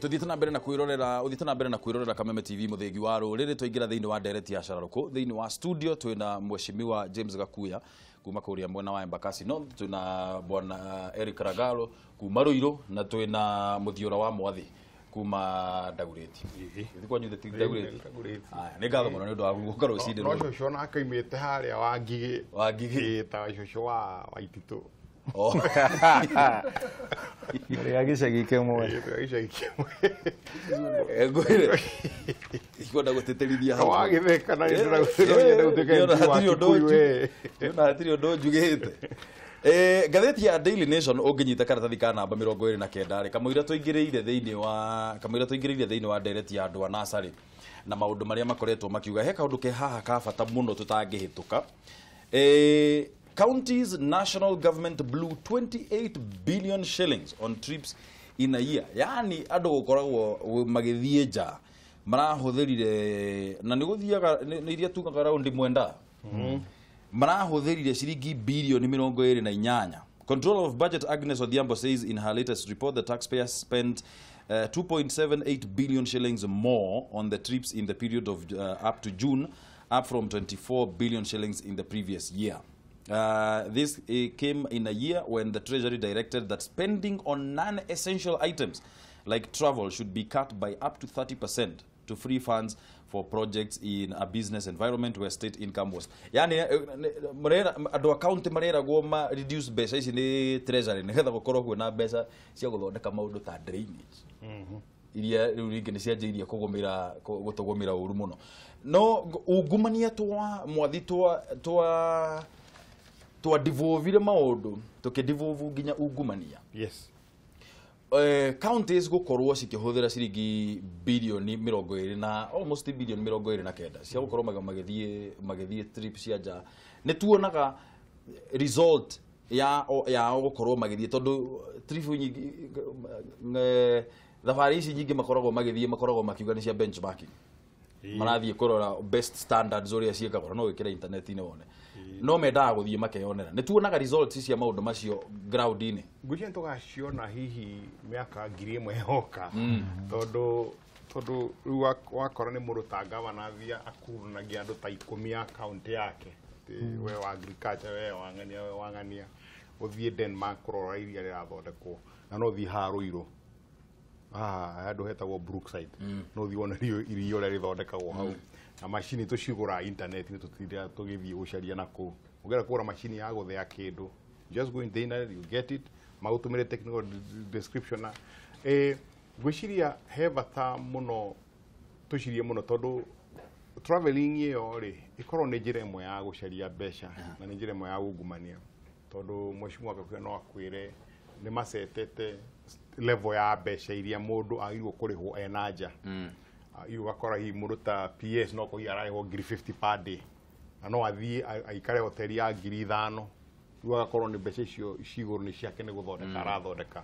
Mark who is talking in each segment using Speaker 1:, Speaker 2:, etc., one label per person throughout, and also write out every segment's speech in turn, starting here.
Speaker 1: Tuthiĩte na mbere na kwĩrorera, ũthiĩte na mbere na kwĩrorera Kameme TV, mũthĩgi wa rũrĩrĩ. Twaingĩra thĩinĩ wa ndereti ya cararũkũ. Thĩinĩ wa studio twĩna Mheshimiwa James Gakuya kuma kũrĩa mwena wa Embakasi North, twĩna Bwana Eric Ragalo kuma Ruiru, na twĩna Mũthiora wa Mwathi kuma Dagoretti. Gĩthi kwanyu thĩ ti Dagoretti?
Speaker 2: Dagoretti.
Speaker 1: Aya, nĩ ngatho mũno nĩ ũndũ wa gũka rũcinĩ
Speaker 2: no
Speaker 1: rũrũ.
Speaker 2: Cũcũ onake oimĩte harĩa wa Ngigĩ.
Speaker 1: Wa Ngigĩ.
Speaker 2: Ĩĩ, ta cũcũ wa Waititũ.
Speaker 1: Oh.
Speaker 3: Mũrĩ a gĩcagi kĩmwe.
Speaker 2: Ĩĩ, twĩ a gĩcagi kĩmwe.
Speaker 1: Ngwĩre ikwenda gũtĩtĩrithia hau.
Speaker 2: Wagĩtheka na ndĩragũtĩrwo gũtuĩka
Speaker 1: Ndĩrona
Speaker 2: MC wa
Speaker 1: hatirĩ ũndũ
Speaker 2: Kikuyu we.
Speaker 1: Ndĩrona hatirĩ ũndũ njugĩte. Ngathĩti ya Daily Nation, ũngĩnyita karatathi ka namba 29 rĩ, kamũira tũingĩrĩire thĩinĩ wa ndereti ya andũ a nasarĩ na maũndũ marĩa makoretwo makiuga, he kaũndũ ke haha ka bata mũno tũtangĩhĩtũka. Counties, national government blew 28 billion shillings on trips in a year. Yani andũ gũkoragwo magĩthiĩ nja marahũthĩrire, na nĩ gũthiaga nĩ iria tugaga raundi mwenda, marahũthĩrire ciringi bilioni 28. Controller of Budget Agnes Odhiambo says in her latest report the taxpayers spent 2.78 billion shillings more on the trips in the period of up to June, up from 24 billion shillings in the previous year. This came in a year when the Treasury directed that spending on non-essential items like travel should be cut by up to 30% to free funds for projects in a business environment where state income was. Yani marera andũ a county mareragwo ma reduce mbeca ici nĩ Treasury nĩgetha gũkorwo kwĩna mbeca cia gũthondeka maũndũ ta drainage iria rĩu rĩngĩ nĩ cianjĩirie kũgũmĩra gũtũgũmĩra ũru mũno. No ungumania twa mwathi twa devolvire maũndũ, tũkĩdevolve nginya ungumania. Counties gũkorwo cikĩhũthĩra ciringi bilioni 20 na almost bilioni 29 cia gũkorwo magĩthiĩ trip cia nja, nĩ tuonaga result ya yao gũkorwo magĩthiĩ, tondũ trip nyingĩ, thabarĩ ici nyingĩ makoragwo magĩthiĩ, makoragwo makiuga nĩ cia benchmarking, marathiĩ kũrora best standards ũrĩa ciĩkagwo. No wĩkĩre internet-inĩ wone, no mendaga gũthiĩ makeyonera. Nĩ tuonaga results cia maũndũ macio ground-inĩ.
Speaker 2: Ngwĩciria nĩ tũgaciona hihi mĩaka 1000 yoka, tondũ rĩu wakora nĩ mũndũ ta gavana athiĩ akurunagia andũ ta 10 a kaũntĩ yake. Atĩ we wa agriculture, we wang'ania, we wang'ania, ũthiĩ Denmark kũrora iria rĩrathondekwo, na no ũthiĩ haha Ruiru, haha handũ hetagwo Brookside, no ũthiĩ wone irio ũrĩa rĩthondekagwo hau na macini tũcigũra internet-inĩ, tũtindaga tũgĩthiĩ gũcaria na kũu. Ũngĩenda kũgũra macini ya gũthĩa kĩndũ, just go in the internet, you get it, magũtũmĩre technical description. Na ngwĩciria he bata mũno tũcirie mũno, tondũ traveling ĩyo rĩ ĩkorwo nĩ njĩra ĩmwe ya gũcaria mbeca na nĩ njĩra ĩmwe ya ungumania, tondũ mheshimiwa Gakuya no akwĩre nĩ macetete level ya mbeca iria mũndũ agĩrĩirwo kũrĩhwo ena nja. Hihi ũgakora hihi mũndũ ta PS no kũhi ararĩhwo ngiri 50 per day, na no athiĩ aikare hoteli ya 5000. Rĩu agakorwo nĩ mbeca icio cigũrũ nĩ ciake, nĩ gũthondeka arathondeka.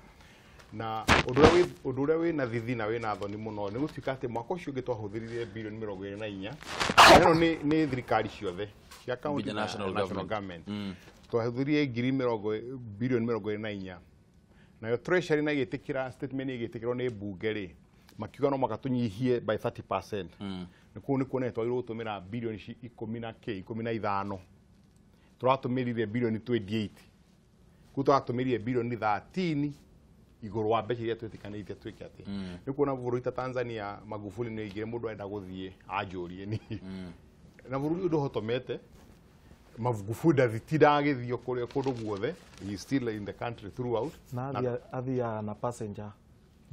Speaker 2: Na ũndũ ũrĩa wĩna thithi na wĩna thoni mũno nĩ gũtuĩka atĩ mwaka ũcio ũngĩ twahũthĩrire bilioni 24. Ĩno nĩ thirikari ciothe cia county
Speaker 1: nginya
Speaker 2: na
Speaker 1: national
Speaker 2: national
Speaker 1: government.
Speaker 2: Government twahũthĩrire ngiri mĩrongo bilioni 24, nayo Treasury na ĩgĩtĩkĩra statement, ĩgĩtĩkĩrwo nĩ mbunge rĩ, makiuga no mũhaka tũnyihie by 30%. Nĩ kũu nĩ kuonania twagĩrĩirwo gũtũmĩra bilioni ici 10 na kĩ 15, tũratũmĩrire bilioni 28, kũu tũratũmĩrire bilioni 13 igũrũ wa mbeca iria twĩtĩkanĩte twĩke. Atĩ nĩ kuona bũrũri ta Tanzania, Magufuli nĩ oigire mũndũ arenda gũthiĩ anjũrie niĩ, na bũrũri ũyũ ndũhotomete. Magufuli ndathitindaga agĩthiĩ o kũrĩa kũndũ guothe, he is still in the country throughout.
Speaker 3: Na athiaga na passenger,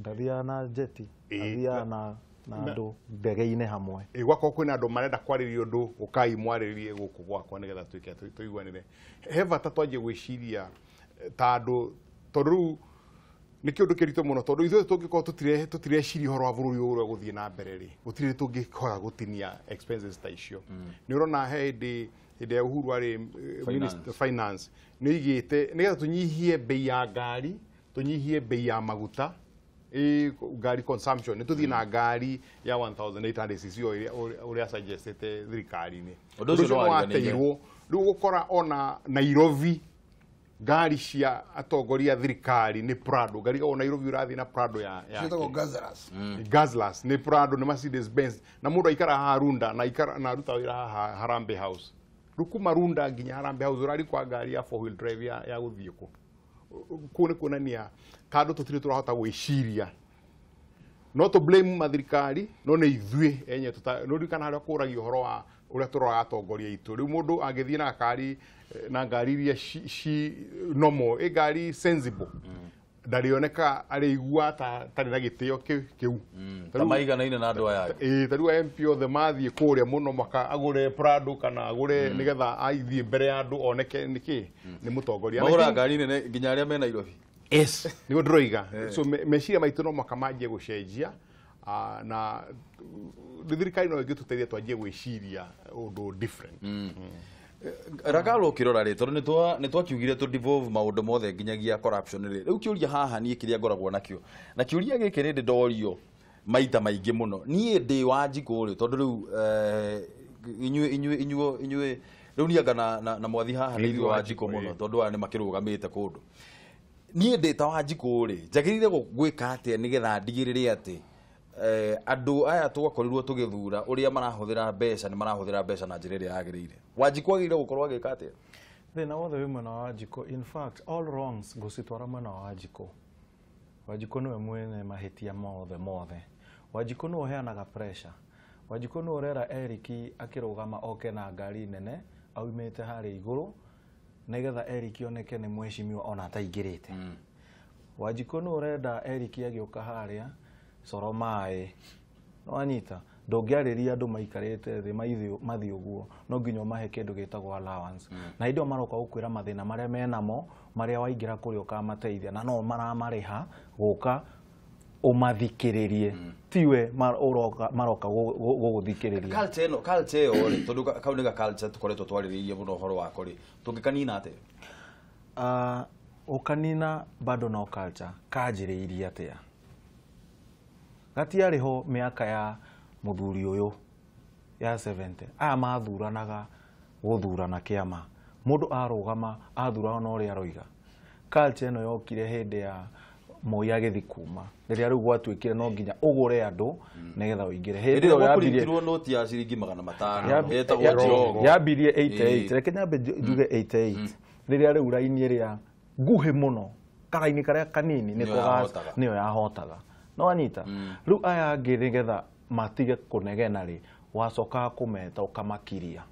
Speaker 3: ndathiaga na jeti. Athiaga na andũ ndege-inĩ hamwe.
Speaker 2: Ĩ, gwakorwo kwĩna andũ marenda kwarĩria ũndũ, ũkai mwarĩrie gũkũ gwakwa nĩgetha tuĩke tũiguanĩre. He bata twanjie gwĩciria ta andũ, tondũ rĩu nĩ kĩũndũ kĩritũ mũno, tondũ ithuĩ tũngĩkorwo tũtireciria ũhoro wa bũrũri ũyũ ũrĩa gũthiĩ na mbere rĩ, gũtirĩ tũngĩkora gũtinia expenses ta icio. Nĩ ũrona he hĩndĩ ya Uhuru arĩ
Speaker 1: Finance.
Speaker 2: Minister finance, nĩ oigĩte nĩgetha tũnyihie bei ya ngari, tũnyihie bei ya maguta, ngari consumption, nĩ tũthiĩ na ngari ya 1800 cc o ũrĩa suggestĩte thirikari-inĩ.
Speaker 1: Ũndũ ũcio
Speaker 2: Ũndũ ũcio
Speaker 1: nĩwariganĩire.
Speaker 2: nĩwateirwo. Rĩu ũgũkora ona Nairobi Ngari cia atongoria thirikari nĩ Prado. Ngari o Nairobi ũrathiĩ na Prado ya
Speaker 4: ciĩtagwo Guzzlers.
Speaker 2: Guzzlers nĩ Prado, nĩ Mercedes Benz, na mũndũ aikara haha Runda na aikara na aruta wĩra haha Harambee House. Rĩu kuma Runda nginya Harambee House ũrari kwa ngari ya four wheel drive ya gũthiĩ kũ. Kũu nĩ kuonania kandũ tũtirĩ tũrahota gwĩciria. No to blame mathirikari, no nĩ ithuĩ enye no ririkana harĩa kũragio ũhoro wa ũrĩa tũroraga atongoria aitũ. Rĩu mũndũ angĩthiĩ na ngari na ngari iria ci normal, ĩ ngari sensible, ndarĩoneka arĩigua ta tarĩ na gĩtĩo kĩu.
Speaker 1: Ta maiganaine na andũ aya.
Speaker 2: Ĩĩ, ta rĩu MP othe mathiĩ kũrĩa mũno maka agũre Prado kana agũre nĩgetha aithiĩ mbere ya andũ oneke nĩkĩ nĩ mũtongoria.
Speaker 1: Magũraga ngari nene nginya arĩa me Nairobi.
Speaker 2: Yes, nĩguo ndĩroiga. So meciria maitũ no maka manjie gũcenjia, na thirikari no ĩngĩtũteithia twanjie gwĩciria ũndũ different.
Speaker 1: Rakalo ũkĩrora rĩ, tondũ nĩ twakiugire tũ devolve maũndũ mothe nginyagia corruption rĩ. Rĩu kĩũria haha niĩ kĩrĩa ngoragwo nakĩo, na kĩũria gĩkĩ nĩ ndĩ ndorio maita maingĩ mũno. Niĩ ndĩ Wanjikũ rĩ, tondũ rĩu inyuĩ rĩu niĩ anga na mwathi haha nĩ ithuĩ Wanjikũ mũno, tondũ aya nĩ makĩrũgamĩte kũndũ. Niĩ ndĩ ta Wanjikũ rĩ, njagĩrĩire gwĩka atĩa nĩgetha ndigĩrĩre atĩ andũ aya twakorirwo tũgĩthura ũrĩa marahũthĩra mbeca nĩ marahũthĩra mbeca na njĩra ĩrĩa yagĩrĩire. Wanjikũ agĩrĩire gũkorwo agĩka atĩa?
Speaker 3: Thĩna wothe wĩ mwena wa Wanjikũ. In fact, all wrongs ngũcitwara mwena wa Wanjikũ. Wanjikũ nĩwe mwene mahĩtia mothe mothe. Wanjikũ nĩwe ũheanaga pressure. Wanjikũ nĩwe ũrera Eric akĩrũgama oke na ngari nene aumĩte harĩa igũrũ nĩgetha Eric oneke nĩ mheshimiwa ona ataingĩrĩte. Wanjikũ nĩwe ũrenda Eric agĩũka harĩa coro maĩ. Nĩwanyita? Ndũngĩarĩria andũ maikarĩte thĩ mathiĩ ũguo, no nginya ũmahe kĩndũ gĩtagwo allowance. Na hĩndĩ ĩyo maroka gũkwĩra mathĩna marĩa menamo, marĩa waingĩra kũrĩa ũkamateithia, na no maramarĩha gũka ũmathikĩrĩrie. Tiwe maroka gũgũthikĩrĩria.
Speaker 1: Culture ĩno, culture ĩyo rĩ, tondũ kau nĩ ga culture tũkoretwo twarĩrĩirie mũno ũhoro wako rĩ, tũngĩkanina atĩa?
Speaker 3: Ũkanina bado no culture, kanjĩrĩirie atĩa? Gatiarĩ ho mĩaka ya mũthuri ũyũ ya 70. Aya mathuranaga gũthurana kĩama. Mũndũ arũgama athurana na ũrĩa aroiga. Culture ĩno yokire hĩndĩ ya Moi agĩthiĩ kuma, rĩrĩa rĩu gwatuĩkire no nginya ũgũre andũ nĩgetha ũingĩre.
Speaker 1: Hĩndĩ ĩyo yambirie noti ya ciringi 500 yetagwo Njirongo.
Speaker 3: Yambirie 88. Reke nyambe njuge 88. Rĩrĩa rĩu raini ĩrĩa nguhĩ mũno, karaini karĩa kanini nĩko nĩyo yahotaga. No anyita. Rĩu aya angĩ nĩgetha matige kũnegena rĩ, wacokaga kũmeta ũkamakiria,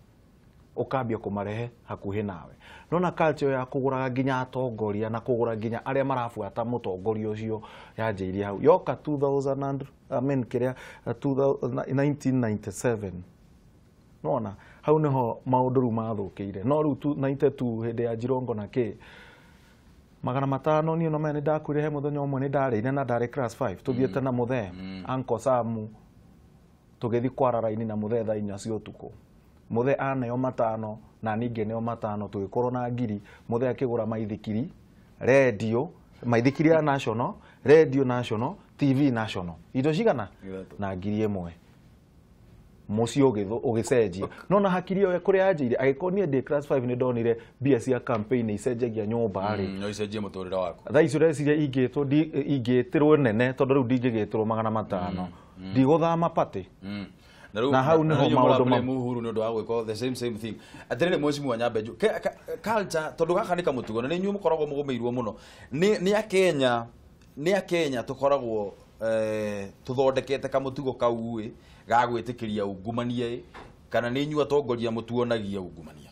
Speaker 3: ũkambia kũmarehe hakuhĩ nawe. Nona culture ya kũgũraga nginya atongoria na kũgũra nginya arĩa marabuata mũtongoria ũcio yanjĩirie hau. Yoka 2000 and, I mean, kĩrĩa 1997. Nona hau nĩho maũndũ rĩu mathũkĩire. No rĩu 92 hĩndĩ ya Njirongo na kĩ 500 niĩ no menya nĩ ndakuire he mũthenya ũmwe nĩ ndarĩire na ndarĩ class 5 tũthiĩte na mũthee Uncle Sam tũgĩthiĩ kwara raini na mũthee thaa 4 cia ũtukũ. Mũthee aneo 5 na niĩ ngĩneo 5 tũgĩkorwo na ngiri. Mũthee akĩgũra maithikiri, radio, maithikiri ya National, radio National, TV National. Indo cigana? Na ngiri 1. Mũciĩ ũgĩcenjia. No na hakiri ĩyo kũrĩa yanjĩire, angĩkorwo niĩ ndĩ class 5 nĩ ndonire mbia cia campaign icenjagia nyũmba rĩ.
Speaker 1: No icenjie mũtũrĩre waku.
Speaker 3: Thaa ici ũreciria ingĩtĩrwo nene tondũ rĩu ndingĩgĩtĩrwo 500. Ndigũthama party. Na hau nĩho maũndũ ma
Speaker 1: Uhuru nĩ ũndũ wa gwĩka the same thing. Atĩrĩrĩ mheshimiwa Nyambe, culture tondũ gaka nĩ kamũtugo na nĩ inyuĩ mũkoragwo mũgũmĩirwo mũno. Nĩ Akenya, nĩ Akenya tũkoragwo tũthondekete kamũtugo kau ĩ ga gwĩtĩkĩria ungumania ĩ, kana nĩ inyuĩ atongoria mũtuonagia ungumania?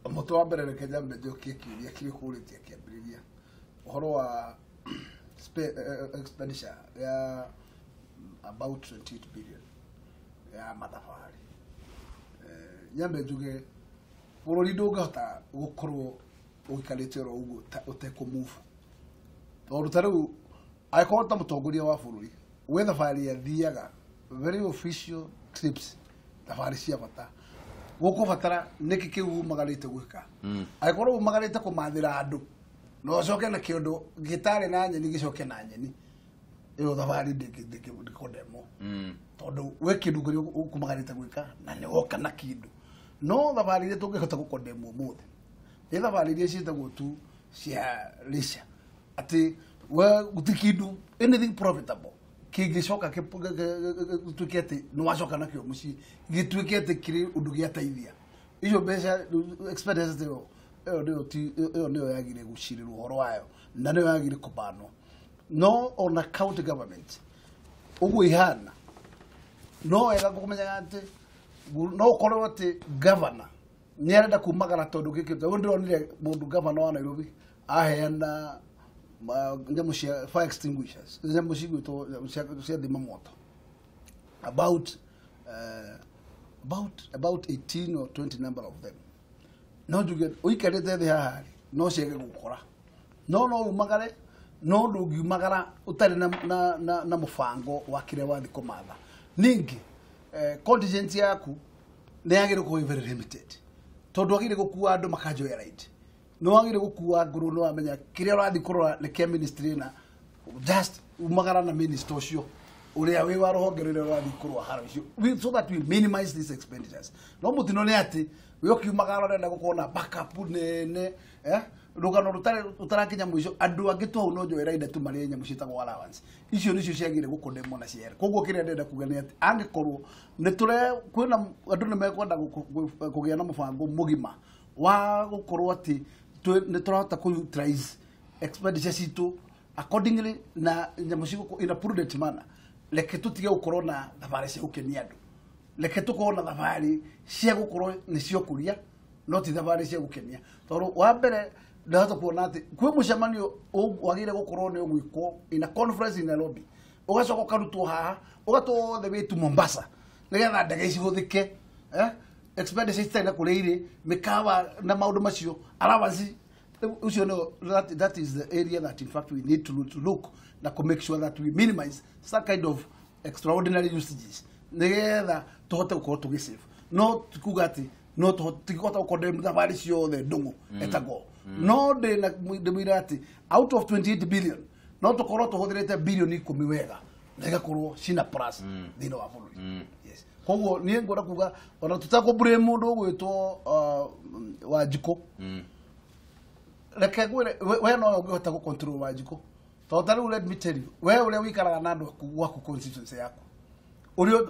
Speaker 4: Mũtwe wa mbere reke nyambe njokie kĩũria kĩrĩa ũkũrĩtie kĩambĩrĩria ũhoro wa expenditure ya about 28 billion ya mathabarĩ. Nyambe njuge bũrũri ndũngĩhota gũkorwo ũikarĩte oro ũguo ũtekũ-move. Tondũ ta rĩu angĩkorwo ta mũtongoria wa bũrũri we thabarĩ athiaga very official trips, thabarĩ cia bata, gũkũbatara nĩkĩ kĩu umagarĩte gwĩka. Angĩkorwo umagarĩte kũmathĩra andũ no ũcoke na kĩũndũ gĩtarĩ na nyeni gĩcoke na nyeni, ĩyo thabarĩ ndĩngĩkondemwo. Tondũ we kĩndũ kĩrĩa ũkumagarĩte gwĩka na nĩ woka na kĩndũ. No thabarĩ iria tũngĩhota gũkondemwo ũmũthĩ Nĩ thabarĩ iria ciĩtagwo tu cia leisure atĩ we gũtirĩ kĩndũ anything profitable kĩngĩcoka gĩtuĩke atĩ nĩ wacoka nakĩo mũciĩ gĩtuĩke atĩ kĩrĩ ũndũ gĩateithia icio mbeca expenditures ĩyo ĩyo nĩyo yagire gũcirĩrwo ũhoro wayo na nĩyo yagire kũbanwo. No ona county government ũguo ihana no wega kũmenyaga atĩ no ũkorwo atĩ governor nĩ arenda kumagara tondũ gĩkĩ tondũ ndĩronire mũndũ governor wa Nairobi aheana nyamũ cia fire extinguishers, nyamũ cigwĩtwo cia thima moto about 18 or 20 number of them. No njuge ũikarĩte thĩ haha rĩ no ciage gũkora no umagare no ndũngiumagara ũtarĩ na mũbango wa kĩrĩa wathiĩ kũmatha. Ningĩ contingency yaku nĩ yagĩrĩirwo gũkorwo very limited tondũ wagĩrĩire gũkua andũ makanjoya ride, nĩ wagĩrĩire gũkua ngũrũ, nĩ wamenya kĩrĩa ũrathiĩ kũrora nĩ kĩa ministry na just umagara na minister ũcio ũrĩa wĩ wa rũhonge rũrĩa ũrathiĩ kũrũa haro icio, so that we minimize these expenditures. No mũtino nĩ atĩ we ũkiumagara ũrenda gũkorwo na backup nene rũgano rũtarakinya mũico andũ angĩ tu hau no njoe raida tu marĩe nyamũ ciĩtagwo allowance icio nĩcio ciagĩrĩire gũkondemwo na ciere. Koguo kĩrĩa ndĩrenda kuga nĩ atĩ angĩkorwo nĩ tũre kwĩna andũ nĩ mekwenda kũgĩa na mũbango mũgima wa gũkorwo atĩ nĩ tũrahota kũ utilize expenditure citũ accordingly na nyamũ cigũkũ in a prudent manner. Reke tũtige gũkorwo na thabarĩ cia gũkenia andũ, reke tũkorwo na thabarĩ cia gũkorwo nĩ cio kũria no ti thabarĩ cia gũkenia. Tondũ wa mbere ndahota kuona atĩ kwĩ mũcemanio wagĩrĩire gũkorwo nĩ ũgwĩkwo in a conference in Nairobi ũgacoka ũkarutwo haha ũgatwarwo the way to Mombasa nĩgetha ndege cihũthĩke expenditure citarĩ na kũrĩa irĩ mĩkawa na maũndũ macio allowance ũcio no that is the area that in fact we need to look na to make sure that we minimize some kind of extraordinary usages nĩgetha tũhote gũkorwo tũgĩsave. No kuga atĩ no tũtingĩhota gũkondem thabarĩ ciothe ndũng'ũ etagwo no ndĩmwĩra atĩ out of 28 billion no tũkorwo tũhũthĩrĩte bilioni 10 wega na igakorwo cina plus thĩinĩ wa bũrũri. Yes, koguo niĩ ngwenda kuga ona tũtakũblame mũndũ ũgwĩtwo Wanjikũ, reke ngwĩre we no ũngĩhota gũ control Wanjikũ tondũ ta rĩu let me tell you we ũrĩa wĩikaraga na andũ aku gwaku constituency yaku ũrĩa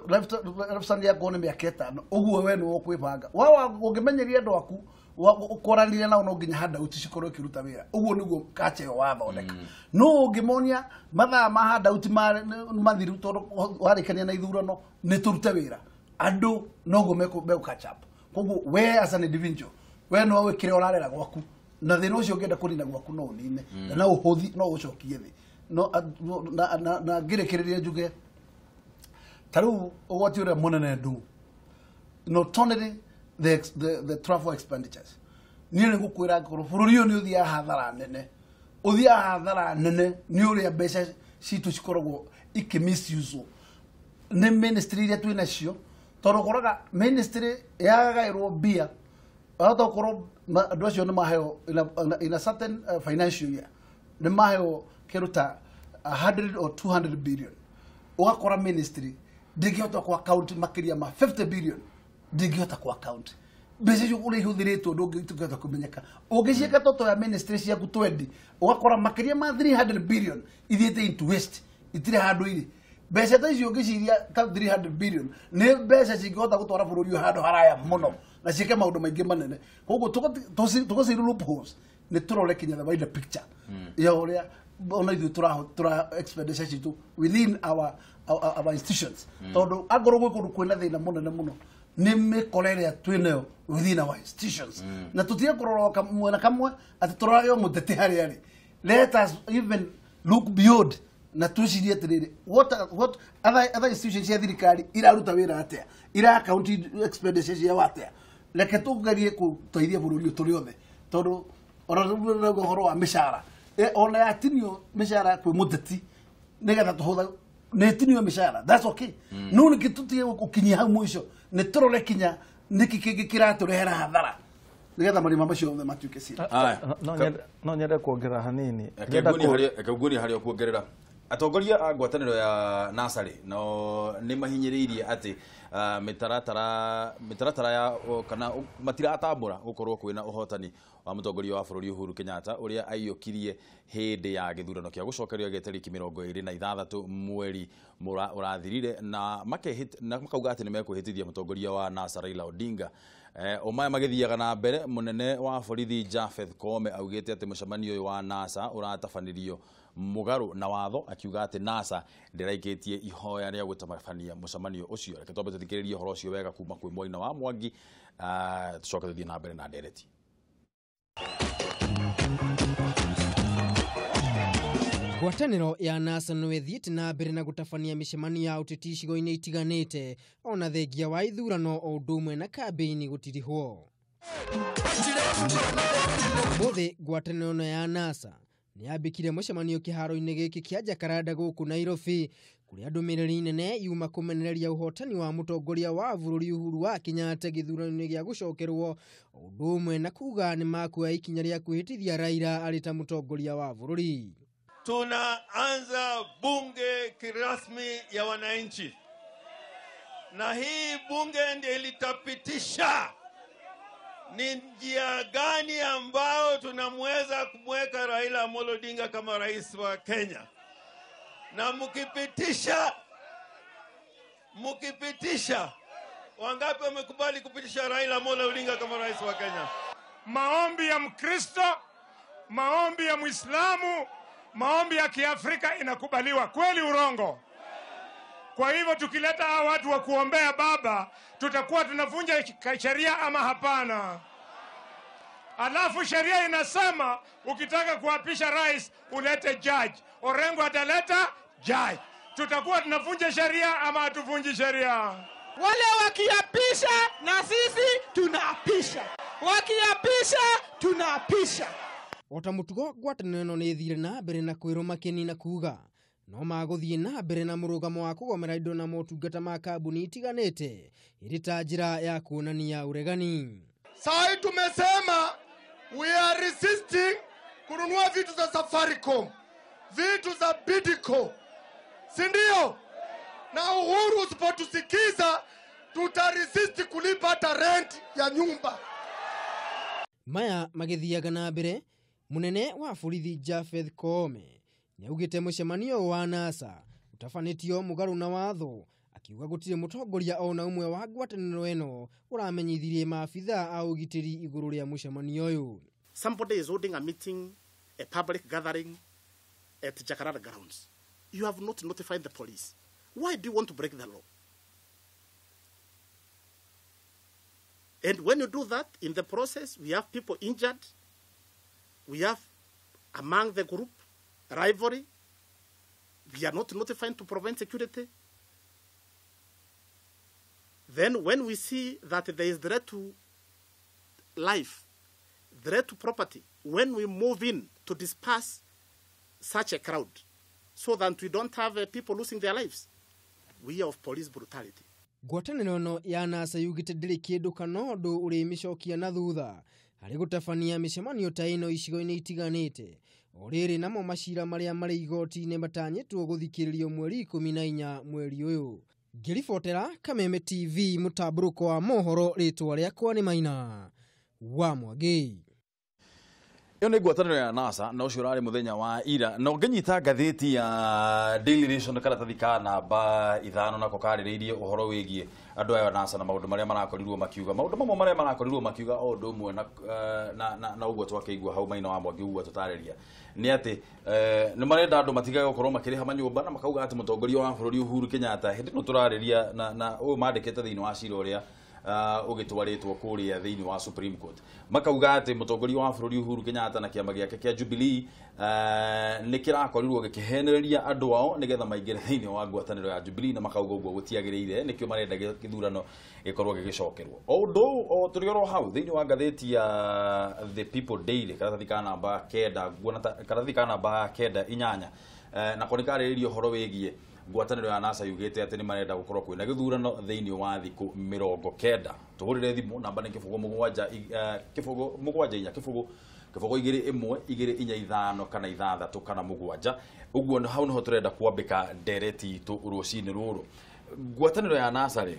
Speaker 4: lifespan yaku nĩ mĩaka 5 ũguo we nĩwe ũkwĩbanga ũngĩmenyeria andũ aku ũkoranire nao no nginya handout cikorwo ikĩruta wĩra ũguo nĩguo kacha ĩyo wathondeka. No ũngĩmonia mathaa ma handout mathiru tondũ warĩkania na ithurano nĩ tũrute wĩra andũ noguo megũ catch up. Koguo we as an individual we no wĩkĩre ũrarera gwaku na thĩna ũcio ũngĩenda kũnina gwaku no ũnine na no ũhũthi no ũcokie thĩ no na ngĩrĩkĩrĩria njuge ta rĩu ũgwati ũrĩa mũnene ndũ not only the travel expenditures niĩ nĩ ngũkwĩra ngorwo bũrũri ũyũ nĩ ũthiaga hathara nene, ũthiaga hathara nene nĩ ũrĩa mbeca citũ cikoragwo ikĩmisuse nĩ ministry iria twĩ nacio tondũ ũkoraga ministry yagaĩrwo mbia wahota gũkorwo andũ acio nĩ maheo in a certain financial year nĩ maheo kĩndũ ta 100 or 200 billion ũgakora ministry ndĩngĩhota kwa account makĩria ma 50 billion ndĩngĩhota kwa account mbeca icio ũrĩa ihũthĩrĩtwo ndũngĩhota kũmenyeka. Ũngĩciĩka toto ya ministry ciaku 20 ũgakora makĩria ma 300 billion ithiĩte into waste itirĩ handũ irĩ. Mbeca ta icio ũngĩciria ta 300 billion nĩ mbeca cingĩhota gũtwara bũrũri ũyũ handũ haraya mũno na ciĩke maũndũ maingĩ manene. Koguo tũgũciri loopholes nĩ tũrore kinya the wider picture ya ũrĩa ona ithuĩ tũra expenditure citũ within our institutions tondũ angorwo gwĩ kũndũ kwĩna thĩna mũnene mũno nĩ mĩkora ĩrĩa twĩnayo within our institutions na tũtige kũrora mwena kamwe atĩ tũrorage o mũteti harĩa arĩ. Let us even look beyond na twĩcirie atĩrĩrĩ what other institutions cia thirikari iraruta wĩra atĩa, ira account expenditure ciao atĩa. Reke tũgerie gũteithia bũrũri ũyũ tũrĩ othe tondũ ona rĩu ũhoro wa mĩcara ona yatinio mĩcara kwĩ mũteti nĩgetha tũhũtha nĩ ĩtinio mĩcara that's okay no nĩkĩ tũtige gũkinyia hau mũico nĩ tũrore kinya nĩkĩ kĩngĩ kĩratũrehera hathara nĩgetha marima macio othe matuĩke cira.
Speaker 3: No nyende kuongerera hanini.
Speaker 1: Reke nguonie harĩa ũkuongerera. Atongoria a ngwatanĩro ya NASA no nĩ mahinyĩrĩirie atĩ mĩtaratara ya kana matiratambũra gũkorwo kwĩna ũhotani wa mũtongoria wa bũrũri Uhuru Kenyatta ũrĩa aiyũkirie hĩndĩ ya gĩthurano kĩa gũcokerio gĩa tarĩki 26 mweri ũrathirire na makauga atĩ nĩ mekwĩhĩtithia mũtongoria wa NASA Raila Odinga. O maya magĩthiaga na mbere, mũnene wa borithi Japheth Koome augĩte atĩ mũcemanio ũyũ wa NASA ũratabanirio mũgarũ na watho, akiuga atĩ NASA ndĩraikĩtie ihoya rĩa gũtabania mũcemanio ũcio. Reke twambe tũthikĩrĩrie ũhoro ũcio wega kuma kwĩ Mwaina wa Mwangi, tũcoke tũthiĩ na mbere na ndereti.
Speaker 5: Ngwatanĩro ya NASA no ĩthiĩte na mbere na gũtabania mĩcemanio ya ũteti icigo-inĩ itiganĩte ona thengia wa ithurano o ũndũ ũmwe na kambĩini gũtirihwo. Ũmũthĩ ngwatanĩro ĩno ya NASA nĩyambĩkire mũcemanio kĩharo-inĩ gĩkĩ kĩa Jacaranda gũkũ Nairobi, kũrĩa ndũmĩrĩri nene yuma kũmenereria ũhotani wa mũtongoria wa bũrũri Uhuru wa Kenyatta gĩthurano-inĩ gĩa gũcokerwo, o ũndũ ũmwe na kuga nĩ makuoya ikinya rĩa kwĩhĩtithia Raila arĩ ta mũtongoria wa bũrũri.
Speaker 6: Tunaanza bunge kirasmi ya wananchi, na hii bunge ndiyo litapitisha ni njia gani ambao tunamweza kumweka Raila Amolo Odinga kama rais wa Kenya. Na mkipitisha, wangapi wamekubali kupitisha Raila Amolo Odinga kama rais wa Kenya?
Speaker 7: Maombi ya Mkristo, maombi ya Muislamu, maombi ya Kiafrika inakubaliwa, kweli urongo? Kwa hivyo tukileta hawa watu wa kuombea baba, tutakuwa tunavunja sheria ama hapana? Alafu sheria inasema ukitaka kuapisha rais ulete judge. Orengo ataleta judge. Tutakuwa tunavunja sheria ama hatuvunji sheria?
Speaker 8: Wale wakiapisha na sisi tunaapisha. Wakiapisha tunaapisha.
Speaker 5: Ota mũtugo ngwatanĩro ĩno nĩ ĩthire na mbere na kwĩrwo makeni na kuga no magũthiĩ na mbere na mũrũgamo wa kũgomera indo na motungata ma kambuni itiganĩte ĩrĩ ta njĩra ya kuonania ũregani.
Speaker 9: Sai tumesema we are resisting kununua vitu za Safaricom, vitu za Bidco, si ndio? Na Uhuru usipotusikiza tutaresist kulipa hata rent ya nyumba.
Speaker 5: Maya magĩthiaga na mbere, mũnene wa borithi Japheth Koome nĩaugĩte mũcemanio wa NASA ũtabanĩtio mũgarũ na watho, akiuga gũtirĩ mũtongoria ona ũmwe wa ngwatanĩro ĩno ũramenyithirie maabitha a ũgitĩri igũrũ rĩa mũcemanio ũyũ.
Speaker 10: Somebody is holding a meeting, a public gathering at Jacaranda grounds. You have not notified the police. Why do you want to break the law? And when you do that, in the process, we have people injured. We have, among the group, rivalry. We are not notified to prevent security. Then when we see that there is threat to life, threat to property, when we move in to disperse such a crowd so that we don't have people losing their lives, we are of police brutality.
Speaker 5: Ngwatanĩro ĩno ya NASA yugĩte ndĩrĩ kĩndũ kana ũndũ ũrĩmĩcokia na thutha harĩ gũtabania mĩcemanio ta ĩno icigo-inĩ itiganĩte. O rĩrĩ namo macira marĩa marĩ igoti-inĩ matanyĩtwo gũthikĩrĩrio mweri 14 mweri ũyũ. Ngĩribotera Kameme TV mũtambũrũko wa mohoro, rĩtwa rĩakwa nĩ Maina wa Mwangi.
Speaker 1: Ĩyo nĩ ngwatanĩro ya NASA na ũcio ũrarĩ mũthenya wa ira. Na ũngĩnyita ngathĩti ya Daily Nation karatathi ka namba 5 nako karĩrĩirie ũhoro wĩgiĩ andũ aya NASA na maũndũ marĩa marakorirwo makiuga. Maũndũ mamwe marĩa marakorirwo makiuga o ũndũ ũmwe na ũguo twakĩigua hau Maina wa Mwangi ũguo tũtarĩria nĩ atĩ nĩ marenda andũ matigage gũkorwo makĩrĩha manyũmba, na makauga atĩ mũtongoria wa bũrũri Uhuru Kenyatta hĩndĩ ĩno tũrarĩria na ũyũ mandĩkĩte thĩinĩ wa cira ũrĩa ũgĩtwarĩtwo kũrĩa thĩinĩ wa Supreme Court, makauga atĩ mũtongoria wa bũrũri Uhuru Kenyatta na kĩama gĩake kĩa Jubilee nĩ kĩrakorirwo gĩkĩhenereria andũ ao nĩgetha maingĩre thĩinĩ wa ngwatanĩro ya Jubilee, na makauga ũguo gũtiagĩrĩire, nĩkĩo marenda gĩthurano gĩkorwo gĩgĩcokerwo. O ũndũ o tũrĩ oro hau thĩinĩ wa ngathĩti ya The People Daily karatathi ka namba 9, nguona karatathi ka namba 9 8, nako nĩ karĩrĩirie ũhoro wĩgiĩ ngwatanĩro ya NASA yugĩte atĩ nĩ marenda gũkorwo kwĩna gĩthurano thĩinĩ wa thikũ 90. Tũhũrĩre thimũ namba nĩ 0 7 7 0 7 0 kĩbũgũ 2 1 2 4 5 kana 6 kana 7 ũguo hau nĩho tũrenda kwambĩka ndereti itũ rũcinĩ rũrũ. Ngwatanĩro ya NASA rĩ,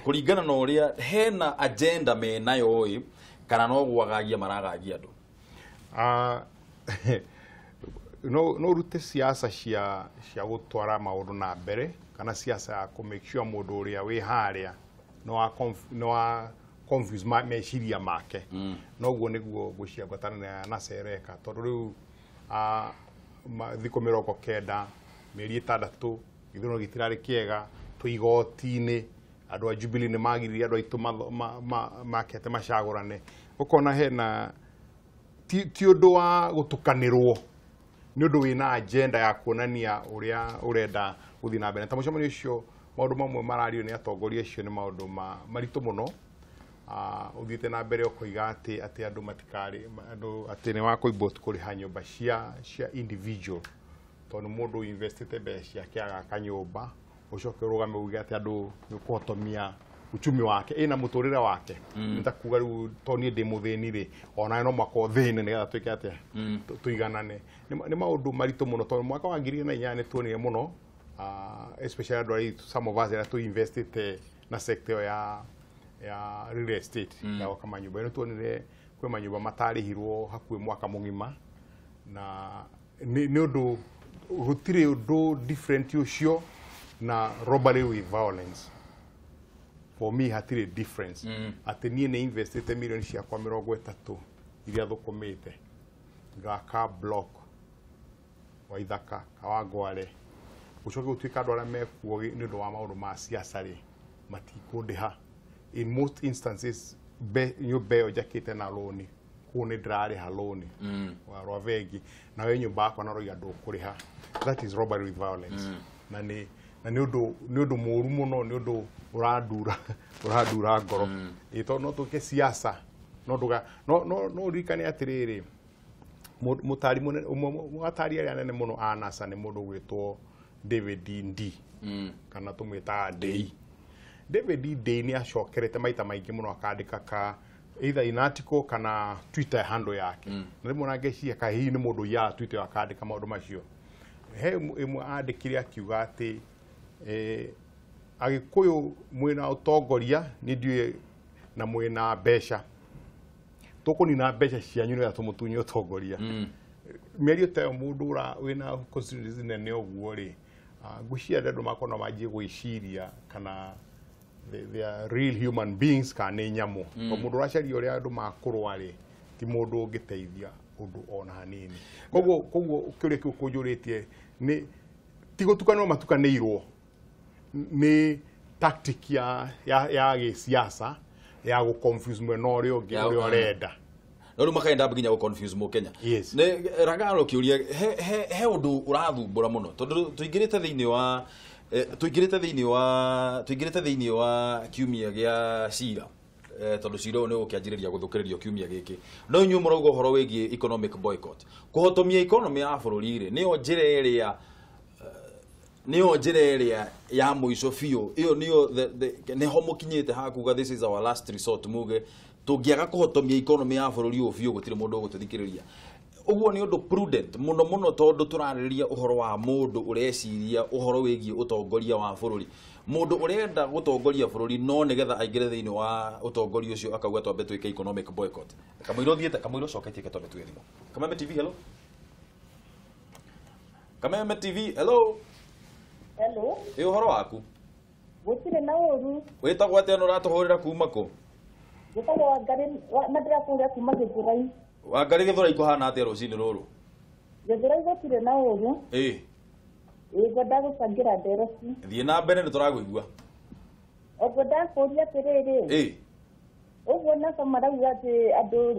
Speaker 1: kũringana na ũrĩa hena agenda menayo ĩ kana no gwagagia maragagia andũ?
Speaker 2: No rute siasa cia gũtwara maũndũ na mbere kana siasa ya kũ make sure mũndũ ũrĩa wĩ harĩa no a confuse meciria make. Noguo nĩguo ngwĩciria ngwatanĩro ya NASA ĩreka tondũ rĩu thikũ 90 mĩeri 6 gĩthurano gĩtirarĩ kĩega twĩ igoti-inĩ andũ a Jubilee nĩ magiririe andũ aitũ makete macagũrane ũkona hena ti ũndũ wa gũtukanĩrwo nĩ ũndũ wĩna agenda ya kuonania ũrĩa ũrenda gũthiĩ na mbere. Ta mũcemanio ũcio maũndũ mamwe marario nĩ atongoria acio nĩ maũndũ maritũ mũno. Ũthiĩte na mbere ũkoiga atĩ andũ matikarĩ andũ atĩ nĩ wakũimbwo kũrĩha nyũmba cia individual tondũ mũndũ investĩte mbeca ciake agaka nyũmba ũcoke ũrũgame uge atĩ andũ nĩ ũkũhotomia uchumi wake ĩna mũtũrĩre wake nĩ ta kuga rĩu tondũ niĩ ndĩ mũthĩni rĩ onawe no mũhaka ũthĩne nĩgetha twĩke atĩa tũiganane. Nĩ maũndũ maritũ mũno tondũ mwaka wa 2008 nĩ tuonire mũno especially andũ arĩa some of us arĩa tũinvestĩte na sector ya real estate ya gwaka manyũmba nĩ tuonire kwĩ manyũmba matarĩhirwo hakuhĩ mwaka mũgima na nĩ ũndũ gũtirĩ ũndũ different ũcio na robbery with violence. For me hatirĩ difference atĩ niĩ nĩ investite milioni ciakwa 30 iria thũkũmĩte ngaka block wa Ithaka Kawangware gũcoke gũtuĩka andũ arĩa mekuo nĩ ũndũ wa maũndũ ma siasa rĩ matikũndĩha. In most instances nyũmba ĩyo njakĩte na loni kũu nĩ ndĩrarĩha loni rwa bengi nawe nyũmba yakwa na ũroiga ndũkũrĩha. That is robbery with violence. Na nĩ ũndũ mũũru mũno nĩ ũndũ ũrandura ngoro. Ĩ tondũ no tũke siasa no ndũga no ũririkane atĩrĩrĩ mũtari mũnene ũmwe atari arĩa anene mũno a NASA nĩ mũndũ ũgwĩtwo David Ndii kana tũmwĩtaga Ndei. David Ndii nĩ acokerete maita maingĩ mũno akandĩka ka either in article kana Twitter handle yake. Na rĩmwe ngeciria kaĩ hihi nĩ mũndũ ũiyaga Twitter akandĩka maũndũ macio. He ĩmwe andĩkire akiuga atĩ Agĩkũyũ mwĩna ũtongoria nĩ ndiũĩ na mwĩna mbeca tũkũnina mbeca cianyu nĩgetha tũmũtunye ũtongoria. Mĩario ta ĩyo mũndũ wĩna constituency nene ũguo rĩ ngwĩciria andũ makorwo manjie gwĩciria kana they are real human beings kana nĩ nyamũ. Mũndũ ũracaria ũrĩa andũ makũrũa rĩ ti mũndũ ũngĩteithia ũndũ ona hanini. Koguo kĩũria kĩu kũnjũrĩtie nĩ ti gũtukanĩrwo matukanĩirwo nĩ tactic ya gĩsiasa ya gũ confuse mwena ũrĩa ũngĩ ũrĩa ũrenda.
Speaker 1: No rĩu makaenda nginya gũ confuse mũkenya. Nĩ Ragaro kĩũria he ũndũ ũrathumbũra mũno tondũ tũingĩrĩte thĩinĩ wa kiumia gĩa cira tondũ cira ũyũ nĩ ũgũkĩanjĩrĩria gũthũkĩrĩrio kiumia gĩkĩ no inyuĩ mũrauga ũhoro wĩgiĩ economic boycott kũhotomia economy ya bũrũri rĩ nĩyo njĩra ĩrĩa ya mũico biũ ĩyo nĩyo nĩho mũkinyĩte hakuga this is our last resort muge tũngĩaga kũhotomia economy ya bũrũri ũyũ biũ gũtirĩ mũndũ ũgũtũthikĩrĩria. Ũguo nĩ ũndũ prudent mũno mũno tondũ tũrarĩrĩria ũhoro wa mũndũ ũreciria ũhoro wĩgiĩ ũtongoria wa bũrũri. Mũndũ ũrenda gũtongoria bũrũri no nĩgetha aingĩre thĩinĩ wa ũtongoria ũcio akauga twambe twĩke economic boycott. Kamũira ũthiĩte kamũira ũcoketie twambe tuge thimũ. Kameme TV hello. Kameme TV hello.
Speaker 11: Hello.
Speaker 1: Ĩ ũhoro waku?
Speaker 11: Gũtirĩ na ũru.
Speaker 1: Wĩtagwo atĩa na ũratũhũrĩra kuma kũ?
Speaker 11: Njĩtagwo Wangarĩ na ndĩrakũhũrĩra kuma Gĩthũrai.
Speaker 1: Wangarĩ Gĩthũrai kũhana atĩa rũcinĩ rũrũ?
Speaker 11: Gĩthũrai gũtirĩ na ũru.
Speaker 1: Ĩ.
Speaker 11: Ĩ ngwenda gũcangĩra ndereti.
Speaker 1: Thiĩ na mbere nĩ tũrakũigua.
Speaker 11: Ngwenda kũũria atĩrĩrĩ.
Speaker 1: Ĩ.
Speaker 11: Ũguo NASA marauga atĩ andũ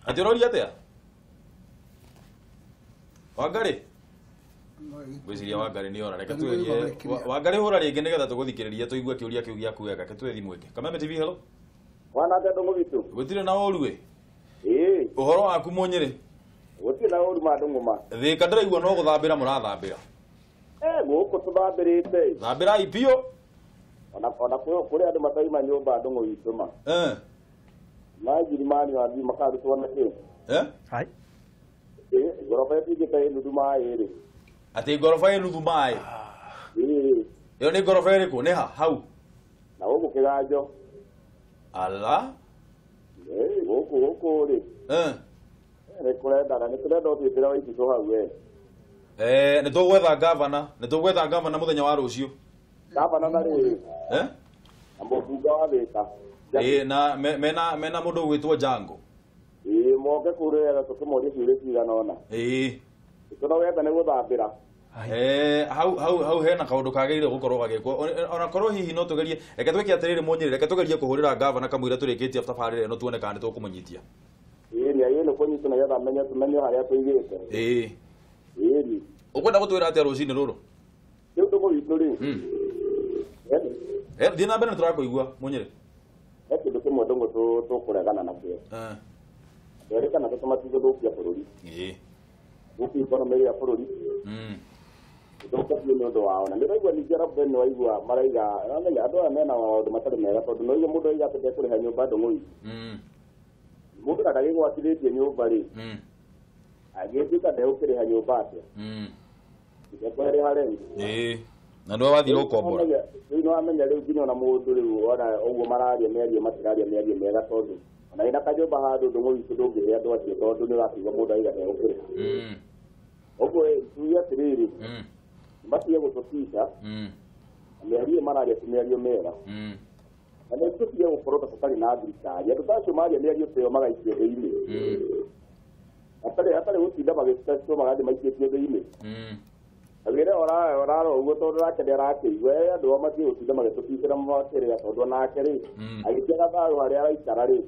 Speaker 1: Atĩ ũroria atĩa? Wangarĩ? Ngwĩciria Wangarĩ nĩ ora reke twerie Wangarĩ hũra rĩngĩ nĩgetha tũgũthikĩrĩrie tũigue kĩũria kĩu gĩaku wega reke twethe thimũ ĩngĩ. Kameme TV hello.
Speaker 12: Wana atĩa ndũng'ũ witũ?
Speaker 1: Gũtirĩ na ũru ĩ.
Speaker 12: Ĩĩ.
Speaker 1: Ũhoro waku Mũnyĩrĩ?
Speaker 12: Gũtirĩ na ũru ma ndũng'ũ ma.
Speaker 1: Thĩka ndĩraigua no gũthambĩra mũrathambĩra.
Speaker 12: Gũkũ tũthambĩrĩte.
Speaker 1: Thambĩrai biũ.
Speaker 12: Ona kũrĩ andũ matauma nyũmba ndũng'ũ witũ ma. Maji mani wathiĩ makarutwo na kĩ?
Speaker 1: Eh?
Speaker 3: Hai.
Speaker 12: Ngoroba ĩtuĩkĩte ĩ nuthu maĩ rĩ.
Speaker 1: Atĩ ngoroba ĩ nuthu maĩ?
Speaker 12: Ĩĩ.
Speaker 1: Ĩyo nĩ ngoroba ĩrĩkũ? Nĩ ha? Hau?
Speaker 12: Na gũkũ Kĩganjo.
Speaker 1: Ala?
Speaker 12: Ĩĩ, gũkũ rĩ.
Speaker 1: Eh.
Speaker 12: Nĩ kũrendana, nĩ tũrenda ũtuĩkĩre wa ititũ hau we.
Speaker 1: Eh, nĩ tũgwetha gavana, nĩ tũgwetha gavana mũthenya wa rũciũ.
Speaker 12: Gavana na rĩrĩ.
Speaker 1: Eh?
Speaker 12: Na mũmbunge wa Thĩka.
Speaker 1: Ĩĩ, na mena mũndũ ũgwĩtwo Jango.
Speaker 12: Ĩĩ, moke kũrĩa tũkĩmorie ciũria cigana ũna.
Speaker 1: Ĩĩ.
Speaker 12: Tũnogete nĩ gũthambĩra.
Speaker 1: Eh, hau hena kaũndũ kagĩrĩire gũkorwo gagĩkwo. Ona korwo hihi no tũgerie, reke twĩke atĩrĩrĩ Mũnyĩrĩ, reke tũgerie kũhũrĩra gavana kamũira tũrĩkĩtie tabarĩra ĩno tuone kana nĩ tũkũmũnyitia.
Speaker 12: Ĩĩ, nĩ nĩ kũnyitwo nĩgetha amenye tũmenye harĩa tũigĩte.
Speaker 1: Ĩĩ.
Speaker 12: Ĩĩ.
Speaker 1: Ũkwenda gũtwĩra atĩa rũcinĩ rũrũ?
Speaker 12: Rĩu ndũgũ witũ rĩ.
Speaker 1: Eh, thiĩ na mbere nĩ tũrakũigua Mũnyĩrĩ.
Speaker 12: He kĩndũ kĩmwe ndũngũ tũkũregana nakĩo. Twerĩkana tũmatigũthũkia bũrũri.
Speaker 1: Ĩĩ.
Speaker 12: Gũkũ economy ya bũrũri. Gũthũkatio nĩ ũndũ wao. Na nĩũraigua ningĩ Arab nĩ waigua maraiga, ũramenya andũ aya mena maũndũ matarĩ mega tondũ nĩ waigua mũndũ aiga atĩ ndekũrĩha nyũmba ndũng'ũ witũ. Mũndũ na ndagĩgwatithĩtie nyũmba rĩ. Agĩtuĩka ndegũkĩrĩha nyũmba atĩa. Ndekũrĩha rent.
Speaker 1: Ĩĩ. Na nĩwe wathire ũkombora.
Speaker 12: Rĩu nĩ wamenya rĩu nginya ona mũndũ rĩu ona ũguo mararia mĩario matiraria mĩario mĩega tondũ ona wĩna kanyũmba handũ ndũng'ũ witũ ndũngĩhe andũ acio tondũ nĩ ũrakĩigua mũndũ aiga ndegũkĩrĩha. Ũguo tuge atĩrĩrĩ, matige gũtũtica mĩario mararia ti mĩario mĩega. Na nĩ tũtige gũkorwo ta tũtarĩ na thirikari. Andũ ta acio maria mĩario ta ĩyo magaikio thĩinĩ. Hatarĩ gũtinda magĩtetwo magathiĩ maikĩtio thĩinĩ. Agĩre orara ũguo tondũ nake nĩarakĩigua andũ ao matige gũtinda magĩtũticĩra makĩrĩa tondũ onake rĩ agĩtiaga thayũ harĩa araikara rĩ.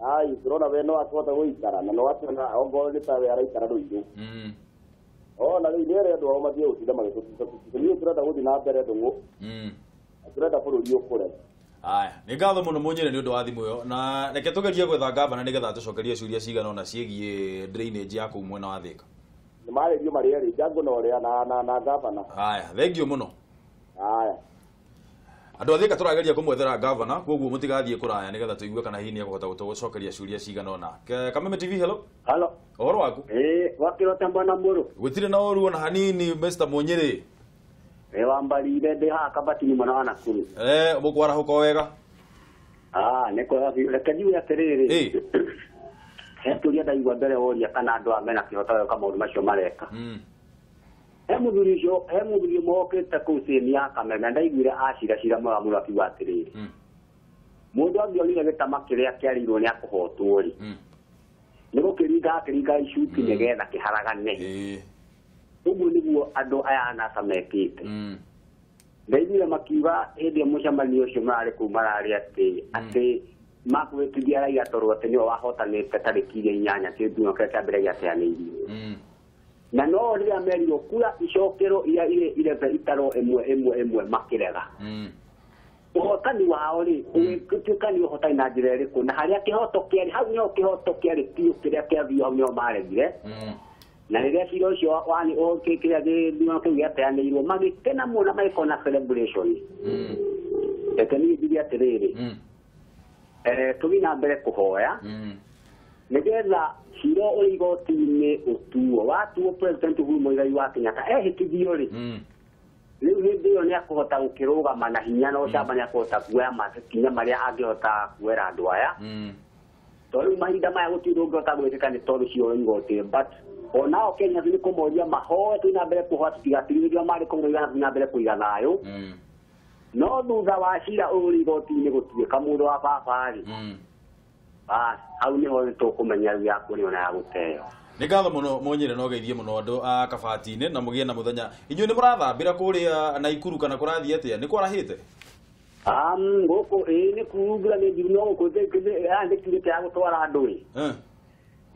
Speaker 12: Ai, tũrona we no akĩhota gũikara na no akĩona ongorwo nĩ ta we araikara Rũirũ. Ona rĩu nĩ ere andũ ao matige gũtinda magĩtũtica. Ithuĩ tũrenda gũthiĩ na mbere ndũng'ũ. Tũrenda bũrũri ũkũre.
Speaker 1: Aya, nĩ ngatho mũno Mũnyĩrĩ nĩ ũndũ wa thimũ ĩyo na reke tũgerie gwetha gavana nĩgetha atũcokerie ciũria cigana ũna ciĩgiĩ drainage ya kũu mwena wa Thĩka.
Speaker 12: Nĩ marĩrio marĩ erĩ, Jango na ũrĩa na gavana.
Speaker 1: Aya, thengio mũno.
Speaker 12: Aya.
Speaker 1: Andũ a Thĩka tũrageria kũmwethera gavana koguo mũtigathiĩ kũraya nĩgetha tũigue kana hihi nĩekũhota gũtũcokeria ciũria cigana ũna. Kameme TV, hello.
Speaker 13: Hello.
Speaker 1: Ũhoro waku?
Speaker 13: Ĩĩ, wakĩrota bwana Mbũrũ.
Speaker 1: Gũtirĩ na ũru ona hanini Mr. Mũnyĩrĩ.
Speaker 13: Ĩĩ, wambarire ndĩ haha Kabatini mwena wa Nakuru.
Speaker 1: Eh, mũkwarahũka wega?
Speaker 13: Ah, nĩ kwega biũ. Reke njuge atĩrĩrĩ.
Speaker 1: Ĩĩ.
Speaker 13: He kĩũria ndaigua mbere woria kana andũ aya mena kĩhooto gĩa gwĩka maũndũ macio mareka. He mũthuri ũcio, he mũthuri ũmwe wokĩte kũu sehemu ya Kameme, ndaiguire aciracira mwega mũno akiuga atĩrĩrĩ. Mũndũ angĩonire gĩtama kĩrĩa kĩarĩirwo nĩ akũhotwo rĩ. Nĩ gũkĩringa akĩringa icuki nĩgetha kĩharagane. Ũguo nĩguo andũ aya a NASA mekĩte. Ndaiguire makiuga hĩndĩ ĩyo mũcemanio ũcio mararĩ kũu mararĩ atĩ makwĩtithia Raila tondũ atĩ nĩwe wahotanĩte tarĩki iria inyanya kĩthurano kĩrĩa kĩa mbere gĩateanĩirio. Na no rĩrĩa merirwo kura icokerwo iria irebe itarwo ĩmwe ĩmwe ĩmwe makĩrega. Ũhotani wao rĩ ũgĩtuĩka nĩ ũhotani na njĩra ĩrĩkũ na harĩa kĩhoto kĩarĩ hau nĩho kĩhoto kĩarĩ biũ kĩrĩa kĩa hau nĩho maregire. Na rĩrĩa cira ũcio wani kĩrĩa gĩthurano kĩu gĩateanĩirwo magĩkena mũno na magĩkorwo na celebration. Reke niĩ njuge atĩrĩrĩ, tũthiĩ na mbere kũhoya nĩgetha cira ũrĩ igoti-inĩ ũtuo watuo President Uhuru Muigai wa Kenyatta ehĩtithio rĩ rĩu hĩndĩ ĩyo nĩ akũhota gũkĩrũgama na hinya na ũcamba nĩ akũhota kuoya makinya marĩa angĩhota kuoera andũ aya tondũ rĩu mahinda maya gũtirĩ ũndũ ũngĩhota gwĩkĩka nĩ tondũ cira ũrĩ igoti-inĩ but onao Kenya nĩ kũmoria mahoe tũthiĩ na mbere kũhoya tũtigatigithĩrio marĩ kũu tũthiĩ na mbere kũiga thayũ no thutha wa cira ũyũ ũrĩ igoti-inĩ gũtuĩka mũndũ wa baba rĩ hau nĩho tũkũmenya rĩu ya kũrĩo na ya gũteo.
Speaker 1: Nĩ ngatho mũno Mũnyĩrĩ na ũgeithie mũno andũ a Kabatini na mũgĩe na mũthenya. Inyuĩ nĩ mũrathambĩra kũrĩa Naikuru kana kũrathiĩ atĩa? Nĩ kwarahĩte?
Speaker 13: Gũkũ ĩĩ nĩ kurungura nĩ njiru no gũkũ nĩ ya gũtwara andũ ĩ.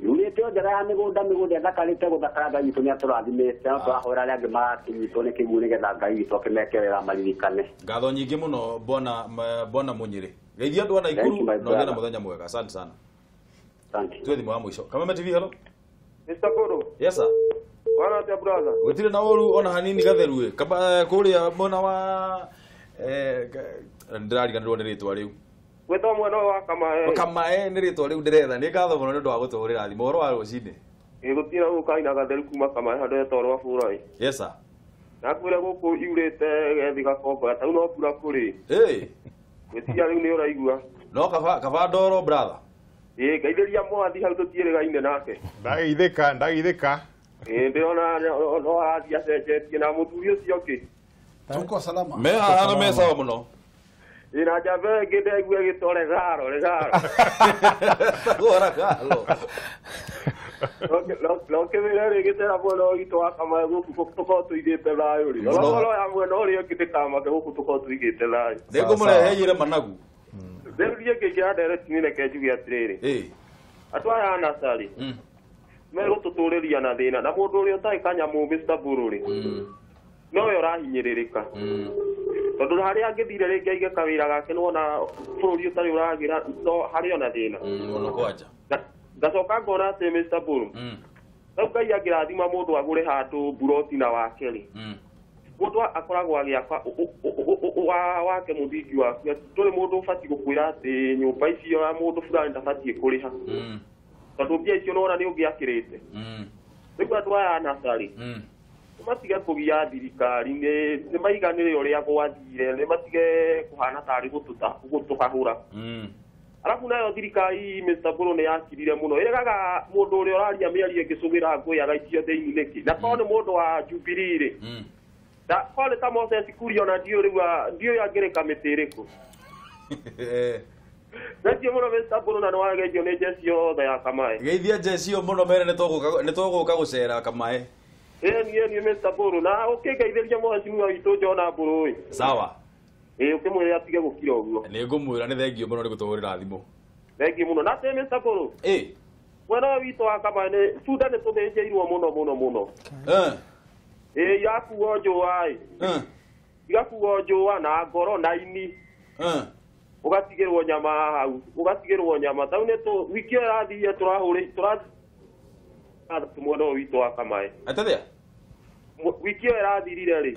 Speaker 13: Yurĩte o njega ya mĩgũnda mĩgũnda ĩthakarĩte gũthakara Ngai witũ nĩatũrathimĩte no tũrahoera arĩa angĩ marakĩnyitwo nĩ kĩguũ nĩgetha Ngai witũ akĩmeke wega maririkane.
Speaker 1: Ngatho nyingĩ mũno bwana Mũnyĩrĩ. Geithia andũ a Naikuru na ũgĩe na mũthenya mwega. Asante sana.
Speaker 13: Asante.
Speaker 1: Tuwe thimũ wa mũico. Kameme TV, hello.
Speaker 14: Mr. Goro.
Speaker 1: Yes sir.
Speaker 14: Bwana atia brother.
Speaker 1: Gũtirĩ na ũru ona hanini gatheru ĩ. Kũrĩa mwena wa ndĩrariganĩrwo nĩ rĩtwa rĩu.
Speaker 14: Gwetwo mwena wa Kamae.
Speaker 1: Kamae nĩ rĩtwa rĩu ndĩretha. Nĩ ngatho mũno nĩ ũndũ wa gũtũhũrĩra thimũ. Ũhoro wa rũcinĩ?
Speaker 14: Ĩ gũtira gũkaina gatheru kuma Kamae handũ hetagwo rwa Bũrai.
Speaker 1: Yes sir.
Speaker 14: Nakwĩra gũkũ iurĩte gethi gakomba ta no mbura kũrĩ.
Speaker 1: Ĩ.
Speaker 14: Gwĩtiria rĩu nĩ ũraigua.
Speaker 1: No kaba ndoro brother.
Speaker 14: Ĩ ngeithĩria mwathi hau tũtiĩrĩgaine nake.
Speaker 2: Ndagithĩka.
Speaker 14: Ĩ ndĩrona no arathiĩ acenjetie na mũthuri ũcio ũngĩ.
Speaker 4: Tuko salama.
Speaker 1: Me haha me sawa mũno.
Speaker 14: Ĩ na njamba ĩngĩ ndaigua ĩgĩtwo regaro.
Speaker 1: Regaro.
Speaker 14: No kĩwĩra rĩ gĩtera mwena witũ wa Kamae gũkũ tũkorwo tũigĩte thayũ rĩ. Onokorwo ya mwena ũrĩa ũngĩ ndĩkamake gũkũ tũkorwo tũigĩte thayũ.
Speaker 1: Nĩngũmũreheire managu.
Speaker 14: Rĩu niĩ ngĩingĩra ndereti reke njuge atĩrĩrĩ. Andũ aya a nasarĩ megũtũtũrĩria na thĩna na mũndũ ũrĩa ũtarĩ kanyamũ Mr. Mburu rĩ nowe ũrahinyĩrĩrĩka. Tondũ harĩa angĩthire rĩngĩ aige kawĩra gake nĩwona bũrũri ũtarĩ ũragĩra no harĩ ona thĩna.
Speaker 1: Mũno kwanja.
Speaker 14: Ngacoka ngona atĩ Mr. Mburu rĩu Ngai angĩrathima mũndũ agũre handũ mburoti na wake rĩ mũndũ akoragwo agĩaka wake mũthingi waku ndũrĩ mũndũ ũbatiĩ gũkwĩra atĩ nyũmba icio ya mũndũ fulani ndabatiĩ kũrĩha tondũ mbia icio nĩwona nĩ ũngĩakĩrĩte. Rĩu andũ aya a nasarĩ nĩmatige kũgia thirikari nĩ maiganĩre ũrĩa gwathire nĩmatige kũhana tarĩ gũtũhahũra. Arabu nayo thirikari Mr. Mburu nĩ yakirire mũno ĩregaga mũndũ ũrĩa ũraria mĩario ĩngĩcũgĩra ngũĩ agaikio thĩinĩ nĩkĩ na korwo nĩ mũndũ wa Jubilee rĩ na korwo nĩ ta Moses Kuria ona ndiũĩ rĩu ndiũĩ angĩrĩ kamĩtĩ ĩrĩkũ. Thengiũ mũno Mr. Mburu na nĩwageithio nĩ njeci yothe ya Kamae.
Speaker 1: Geithia njeci ĩyo mũno mere nĩtũgũka gũcera Kamae.
Speaker 14: Ĩĩ niĩ Mr. Mburu na ũkĩngeithĩria mheshimiwa witũ John Mburu ĩ.
Speaker 1: Sawa.
Speaker 14: Ĩĩ ũkĩmwĩre atige gũkira ũguo.
Speaker 1: Nĩ ngũmwĩra nĩ thengiũ mũno nĩ gũtũhũrĩra thimũ.
Speaker 14: Thengiũ mũno na atĩ Mr. Mburu.
Speaker 1: Ĩ.
Speaker 14: Mwena witũ wa Kamae nĩ bunda nĩ tũthĩnjĩirwo mũno mũno mũno. Ĩĩ irakuo njũa ĩ. Igakuo njũa na ngoro na ini. Ũgatigĩrwo nyama hau ũgatigĩrwo nyama tau nĩ tũ wiki ĩyo ĩrathire tũrahũrĩ tũrathiĩ mwena ũyũ witũ wa Kamae.
Speaker 1: Atĩrĩa?
Speaker 14: Wiki ĩyo ĩrathirire rĩ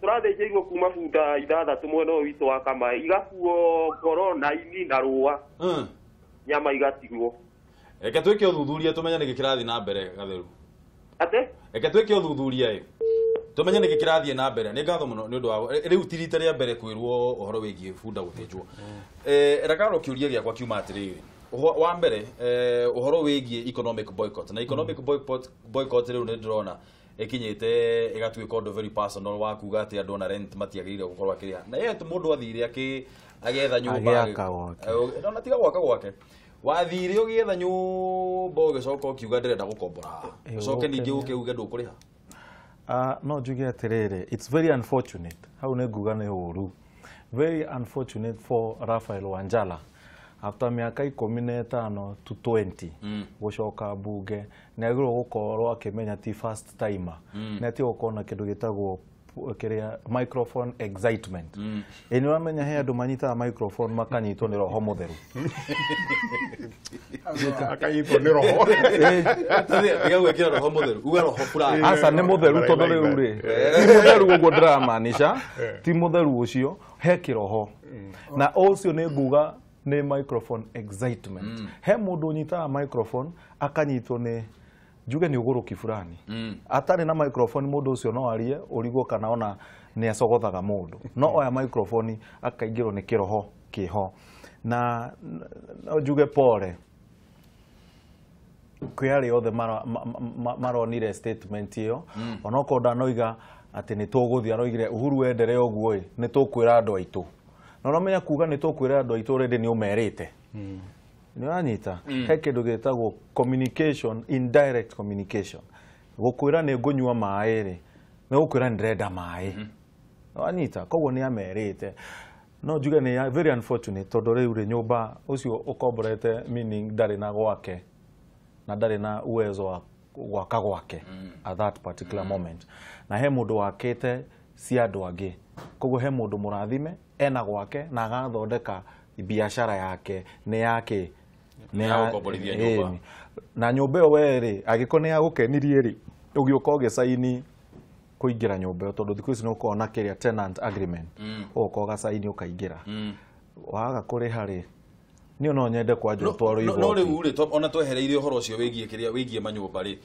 Speaker 14: tũrathĩnjĩirwo kuma bunda ithathatũ mwena ũyũ witũ wa Kamae igakuo ngoro na ini na rũa nyama igatigwo.
Speaker 1: Reke twĩke ũthuthuria tũmenye nĩkĩ kĩrathiĩ na mbere Gatheru.
Speaker 14: Atĩ?
Speaker 1: Reke twĩke ũthuthuria ĩ tũmenye nĩkĩ kĩrathiĩ na mbere. Nĩ ngatho mũno nĩ ũndũ wa rĩu ti rita rĩa mbere kwĩrwo ũhoro wĩgiĩ bunda gũthĩnjwo. Rekaro kĩũria gĩakwa kiuma atĩrĩrĩ. Wa mbere ũhoro wĩgiĩ economic boycott na economic boycott rĩu nĩ ndĩrona ĩkinyĩte ĩgatuĩka ũndũ very personal wa kuga atĩ andũ ona rent matiagĩrĩire gũkorwo akĩrĩha na yet mũndũ athire agĩetha nyũmba ona tiga gwaka gwake wathire ũgĩetha nyũmba ũgĩcoka ũkiuga ndĩrenda gũkombora ũcoke ningĩ ũke uge ndũkũrĩha.
Speaker 3: No njuge atĩrĩrĩ it's very unfortunate hau nĩ nguga nĩ ũru very unfortunate for Raphael Wanjala after miaka 15 to 20 gũcoka mbunge nĩ agĩrĩirwo gũkorwo akĩmenya ti first timer nĩ atige gũkorwo na kĩndũ gĩtagwo kĩrĩa microphone excitement. Ĩ nĩ ũramenya he andũ manyitaga microphone makanyitwo nĩ roho mũtheru.
Speaker 2: Akanyitwo nĩ roho.
Speaker 1: Tiga gwĩkĩra roho mũtheru uga roho fulani.
Speaker 3: Aca nĩ mũtheru tondũ rĩu rĩ ti mũtheru ũguo ndĩramaanisha ti mũtheru ũcio he kĩroho na ũcio nĩ nguga nĩ microphone excitement. He mũndũ ũnyitaga microphone akanyitwo nĩ njuge nĩ ũgũrũki fulani atarĩ na microphone mũndũ ũcio no arie ũrigwo kana ona nĩ acogothaga mũndũ no oya microphone akaingĩrwo nĩ kĩroho kĩho na no njuge pore kwĩ arĩa othe maronire statement ĩyo onokorwo ndanoiga atĩ nĩ tũgũthiĩ aroigire Uhuru wendere ũguo ĩ nĩ tũkwĩra andũ aitũ na ũramenya kuga nĩ tũkwĩra andũ aitũ already nĩ ũmerĩte nĩ ũranyita he kĩndũ gĩtagwo communication indirect communication gũkwĩra nĩ ngũnyua maĩ rĩ nĩ gũkwĩra nĩ ndĩrenda maĩ nĩ koguo nĩ amerĩte no njuge nĩ very unfortunate tondũ rĩu rĩ nyũmba ũcio ũkomborete meaning ndarĩ na gwake na ndarĩ na uwezo wa gwaka gwake at that particular moment na he mũndũ wakĩte cia andũ angĩ koguo he mũndũ mũrathime ena gwake na agathondeka biashara yake nĩ yake nĩ
Speaker 1: ya gũkomborithia nyũmba
Speaker 3: na nyũmba ĩyo we rĩ angĩkorwo nĩ yagũkenirie rĩ ũgĩũka ũgĩcaini kũingĩra nyũmba ĩyo tondũ thikũ ici nĩ ũkoragwo na kĩrĩa tenant agreement ũgoka ũgacaini ũkaingĩra Waga kũrĩha rĩ niĩ no nyende kwanja ũtwarwo igoti.
Speaker 1: No rĩu rĩ ona twehereire ũhoro ũcio wĩgiĩ kĩrĩa wĩgiĩ manyũmba rĩ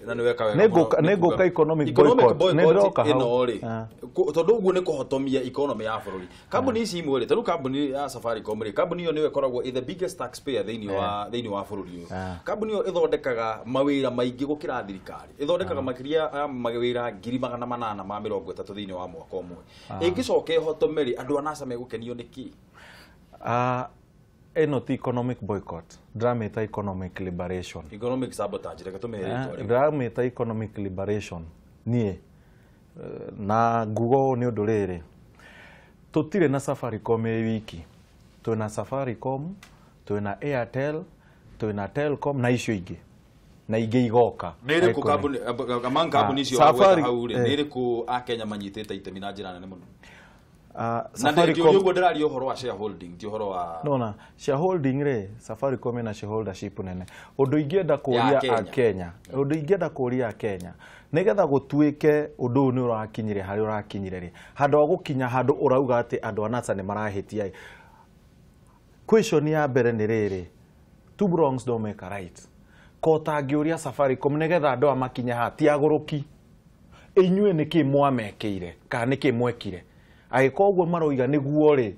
Speaker 1: na nĩ weka wega.
Speaker 3: Nĩ ngũka economic boycott nĩ ndĩroka
Speaker 1: hau ĩno rĩ tondũ ũguo nĩ kũhotomia economy ya bũrũri. Kambuni ici imwe rĩ ta rĩu kambuni ya Safaricom rĩ kambuni ĩyo nĩyo ĩkoragwo ĩ the biggest taxpayer thĩinĩ wa bũrũri ũyũ. Kambuni ĩyo ĩthondekaga mawĩra maingĩ gũkĩra thirikari. Ĩthondekaga makĩria ya mawĩra 830 thĩinĩ wa mwaka ũmwe. Ĩngĩcoka ĩhotome rĩ andũ a NASA megũkenio nĩ kĩ?
Speaker 3: Ĩno ti economic boycott, ndĩramĩta economic liberation.
Speaker 1: Economic sabotage, reke tũmĩhe rĩtwa rĩu.
Speaker 3: Ndĩramĩta economic liberation niĩ na nguga ũũ nĩ ũndũ rĩrĩ tũtirĩ na Safaricom ĩ wiki, twĩna Safaricom, twĩna Airtel, twĩna Telcom na icio ingĩ na ingĩ igoka.
Speaker 1: Nĩ ĩrĩkũ kambuni among kambuni icio wagweta hau rĩ nĩ ĩrĩkũ Akenya manyitĩte itemi na njĩra nene mũno? Safaricom ũguo ndĩraria ũhoro wa shareholding ti ũhoro wa
Speaker 3: nona shareholding rĩ Safaricom ĩna shareholdership nene. Ũndũ ingĩenda kũria Akenya, ũndũ ingĩenda kũria Akenya nĩgetha gũtuĩke ũndũ ũyũ nĩ ũrakinyire harĩa ũrakinyire rĩ handũ ha gũkinya handũ ũrauga atĩ andũ a NASA nĩ marahĩtia. Question ya mbere nĩ rĩrĩ, two wrongs don't make a right. Ko ũtangĩũria Safaricom nĩgetha andũ aya makinye haha ti agũrũki, inyuĩ nĩkĩ mwamekĩire kana nĩkĩ mwekire? Angĩkorwo ũguo maroiga nĩguo rĩ